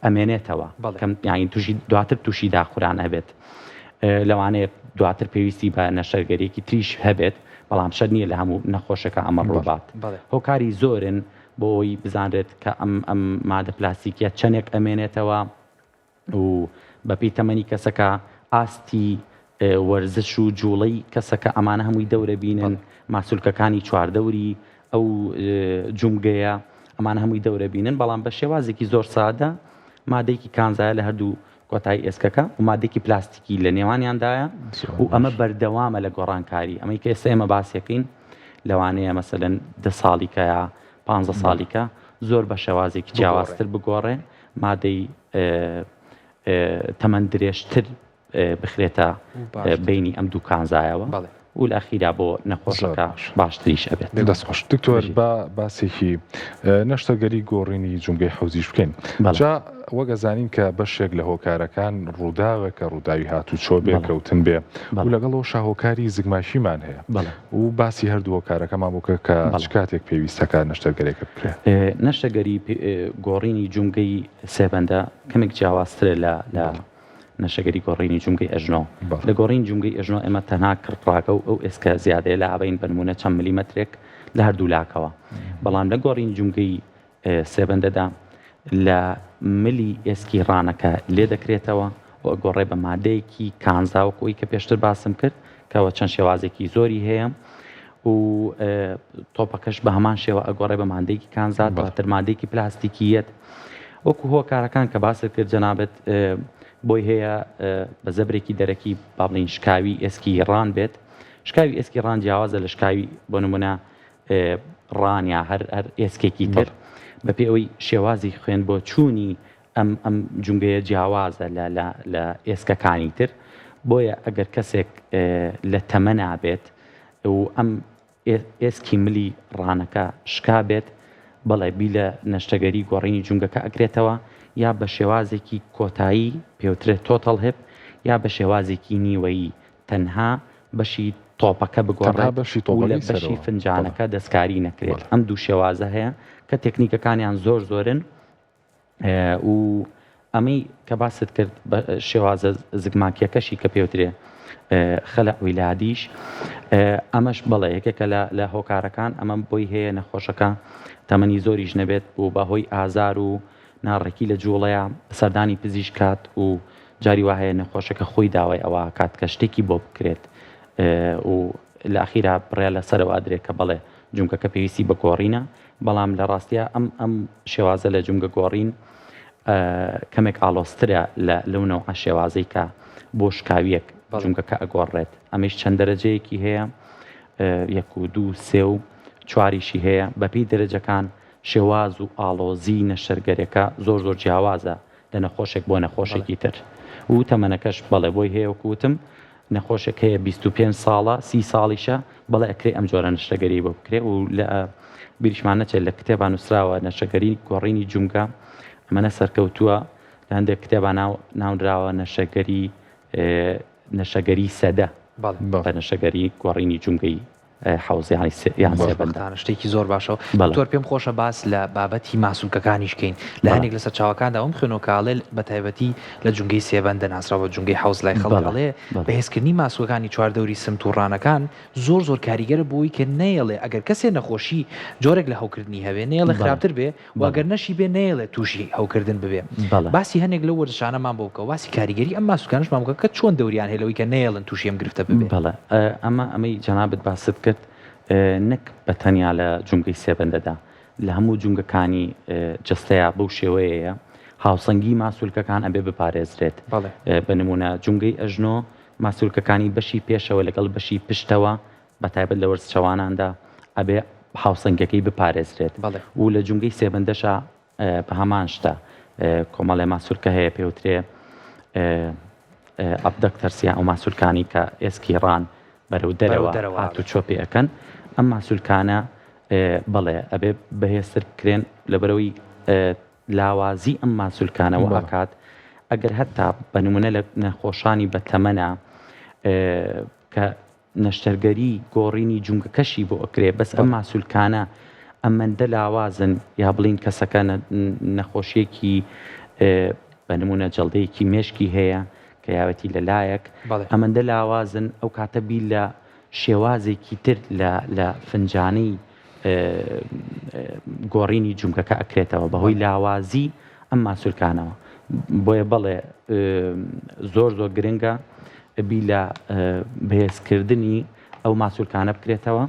ئەمێنێتەوە کەم یانی تووشی دواتر تووشی داخوران ئەبێت لەوانەیە دواتر پێویستی بە نەشتەرگەریەکی تریش هەبێت، بەڵام شەرت نییە لە هەموو نەخۆشێکا ئەمە ڕووبات. هۆکاری زۆرن بۆ ئەوەی بزانرێت کە ئەم ئەم مادە پلاستیکیە چەندێک ئەمێنێتەوە و بەپێی تەمەنی کەسەکە ئاستی وەرزش و جوڵەی کەسەکە ئەمانە هەمووی دەورە بینن ماسولکەکانی چواردەوری ئەو جومگەیە ئەمانە هەمووی دەورە بینن بەڵام بە شێوازێکی زۆر سادە مادەیەکی کانزایە لە هەردوو کۆتایی ئێسکەکە و مادەیەکی پلاستیکی لە نێوانیاندایە و ئەمە بەردەوامە لە گۆڕانکاری ئەمەی کە ئێستا ئێمە باسیەکەین لەوانەیە مەسەلەن دە ساڵیکە یا پ ساڵیکە زۆر بە شێوازێکی جیاوازتر بگۆڕێ مادەی تەمەن درێژتر بخرێتە بینی ئەم دوو کانزایەوە و لە ئەخیرا بۆ نەخۆشەکە باشتریش ئەبێت. دەست خۆش دکتۆر با باسێکی نەشتەرگەری گۆڕینی جومگەی حەوزیش بکەین جا وەک ئەزانین کە بەشێک لە هۆکارەکان ڕووداوێکە ڕووداوی هاتوچۆ بێ کەوتن بێ و لەگەڵ ئەوەشا هۆکاری زگماکیمان هەیە و باسی هەردوو هۆکارەکەمان بکە کە چ کاتێک پێویستەکە نەشتەرگەرێکە بکرێ. نەشتەگەری گۆڕینی جومگەی سێبەندە کەمێک جیاوازترە لە لە نەشەگەری گۆڕینی جومگەی ئەژنۆ. لە گۆڕین جومگەی ئەژنۆ ئێمە تەنها کڕکڕاکە و ئەو ئێسکە زیادەیە لابەین بە نموونە چەند ملیمەترێک لە هەردوو لاکەوە. بەڵام لە گۆڕین جومگەی سێبەندەدا لە ملی ئێسکی ڕانەکە لێ دەکرێتەوە و ئەگۆڕێ بە مادەیەکی کانزا وەکو ئەوی کە پێشتر باسم کرد کەەوە چەند شێوازێکی زۆری هەیە و تۆپەکەش بە هەمان شێوە ئەگۆڕێ بە مادەیەکی کانزا دواتر مادەیەکی پلاستیکیەت وەکو هۆکارەکان کە باست کرد جەنابت بۆی هەیە بە زەبرێکی دەرەکی با بڵێین شکاوی ئێسکی ڕان بێت شکاوی ئێسکی ڕان جیاوازە لە شکاوی بۆ نمونە ڕان یا هەر هەر ئێسکێکی تر بەپێ ئەوەی شێوازی خوێن بۆ چوونی ئەم ئەم جومگەیە جیاوازە لە لە لە ئێسکەکانی تر بۆیە ئەگەر کەسێک لە تەمەنا بێت و ئەم ئێسکی ملی ڕانەکە شکا بێت بەڵێ بی لە نەشتەگەری گۆڕینی جومگەکە ئەکرێتەوە یا بە شێوازێکی کۆتایی پێوترێت total hip یا بە شێوازێکی نیوەیی تەنها بەشی تۆپەکە بگۆڕێت و لە بەشی فنجانەکە دەستکاری نەکرێت ئەم دوو شێوازە هەیە کە تێکنیکەکانیان زۆر زۆرن و ئەمەی کە باست کرد بە شێوازە زگماکیەکەشی کە پێوترێ خەلع ویلادیش ئەمەش بەڵێ یەکێکە لە هۆکارەکان ئەمە بۆی هەیە نەخۆشەکە تەمەنی زۆریش نەبێت و بەهۆی ئازار و ناڕێکی لە جوڵەیە سەردانی پزیشک کات و جاری وا هەیە نەخۆشەکە خۆی داوای ئەوە کات کە شتێکی بۆ بکرێت و لە ئەخیرا بڕیار لەسەرەوە ئەدرێت کە بەڵێ جومگەکە پێویستی بە گۆڕینە بەڵام لە ڕاستیا ئەم ئەم شێوازە لە جومگە گۆڕین کەمێک ئاڵۆزترە لە لەو نەوعە شێوازەی کە بۆ شکاویەک جومگەکە ئەگۆڕێت ئەمەیش چەند دەرەجەیەکی هەیە یەک و دوو سێ و چواریشی هەیە بەپێی دەرەجەکان شێواز و ئاڵۆزی نەشتەرگەرێکە زۆر زۆر جیاوازە لە نەخۆشێک بۆ نەخۆشێکی تر و تەمەنەکەش بەڵێ بۆی هەیە وەکو وتم نەخۆشێک هەیە 25 ساڵە سی ساڵیشە بەڵێ ئەکرێ ئەم جۆرە نەشتەگەری بۆ بکرێ و لە بیریشمان نەچێت لە کتێبا نووسراوە نەشتەگەری گۆڕینی جومگە ئەمە سەرکەوتووە لە هەندێک کتێبا ناو ناونراوە نەشتەگەری نەشتەگەری سەدە بە نەشتەگەری گۆڕینی جومگەی. حەوز یانی سێ یان سێ بەندە. خۆشبەختانە شتێکی زۆر باشە بەڵێ. دکتۆر پێم خۆشە باس لە بابەتی ماسولکەکانیش کەین لە بەڵێ. هەنێک لە سەرچاوەکاندا ئەوم خوێنەوە کە ئەڵێ بە تایبەتی لە جومگەی سێبەندە ناسراوە بە جومگەی حەوز لای خەڵک بەڵێ ئەڵێ بەڵێ. بەهێزکردنی ماسولکەکانی چواردەوری سمت و ڕانەکان زۆر زۆر کاریگەرە بۆی کە نەیەڵێ ئەگەر کەسێ نەخۆشی جۆرێک لە هەوکردنی هەبێ نەیەڵێ بەڵێ خراپتر بێ و بەڵێ. گەر نەشی بێ نەیەڵێ تووشی هەوکردن ببێ. بەڵێ. باسی هەنێک لەو وەرزشانەمان بۆ بکە و باسی کاریگەری ئەم ماسولکانەشمان بکە کە چۆن دەوریان هەیە لەوەی کە نەیەڵن تووشی ئەم گرفتە ببێ. بەڵێ ئەمە ئەمەی جەنابت باست کرد نەک بە تەنیا لە جومگەی سێبەندەدا لە هەموو جومگەکانی جەستەیا بەو شێوەیەیە هاوسەنگی ماسولکەکان ئەبێ بپارێزرێت بەڵێ. بە نموونە جومگەی ئەژنۆ ماسولکەکانی بەشی پێشەوە لەگەڵ بەشی پشتەوە بەتایبەت لە وەرزشەواناندا ئەبێ هاوسەنگیەکەی بپارێزرێت بەڵێ. و لە جومگەی سێبەندەشا بە هەمان شتە کۆمەڵێ ماسولکە هەیە پێوترێ abductors یان ئەو ماسولکانی کە ئێسکی ڕان بەرەو بەرەو دەرەوە دەرەوە هات و چۆ پێ ئەکەن ئەم ماسولکانە بەڵێ ئەبێ بەهێزتر بکرێن لەبەرەوەی لاوازی ئەم ماسولکانە بەڵێ. وئەکات ئەگەر هەتا بە نمونە لە نەخۆشانی بە تەمەنە کە نەشتەرگەری گۆڕینی جومگەکەشی بۆ ئەکرێ بەس ئەم ماسولکانە ئەمەندە لاوازن یا بڵین کەسەکە نەخۆشیەکی بە نمونە جەڵدەیەکی مێشکی هەیە کە یاوەتی لە لایەک ئەمەندە لاوازن ئەو کاتە بیر لە شێوازێکی تر لە لە فنجانەی گۆڕینی جومگەکە ئەکرێتەوە بەهۆی لاوازی ئەم ماسولکانەوە بۆیە بەڵێ زۆر زۆر گرنگە بی لە بەهێزکردنی ئەو ماسولکانە بکرێتەوە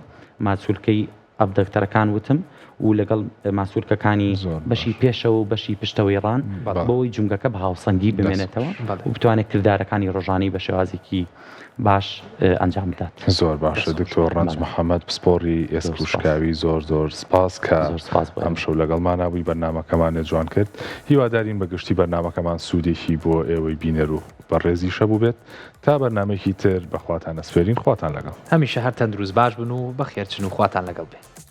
ماسولکەی abductor ەکان وتم و لەگەڵ ماسولکەکانی بەشی پێشەوە و بەشی پشتەوەی ڕان بۆی جومگەکە بە هاوسەنگی بمێنێتەوە و بتوانێت کردارەکانی ڕۆژانەی بە شێوازێکی باش ئەنجام بدات. زۆر باشە دکتۆر ڕەنج محەمەد پسپۆڕی ئێسک و شکاوی زۆر زۆر سپاس کە ئەمشەو لەگەڵمانا بووی بەرنامەکەمانت جوان کرد هیوادارین بە گشتی بەرنامەکەمان سوودێکی بۆ ئێوەی بینەر و بەڕێزیش هەبووبێت تا بەرنامەیەکی تر بە خواتان ئەسپێرین خواتان لەگەڵ. هەمیشە هەر تەندروست باش بن و بەخێرچن و خواتان لەگەڵ بێ.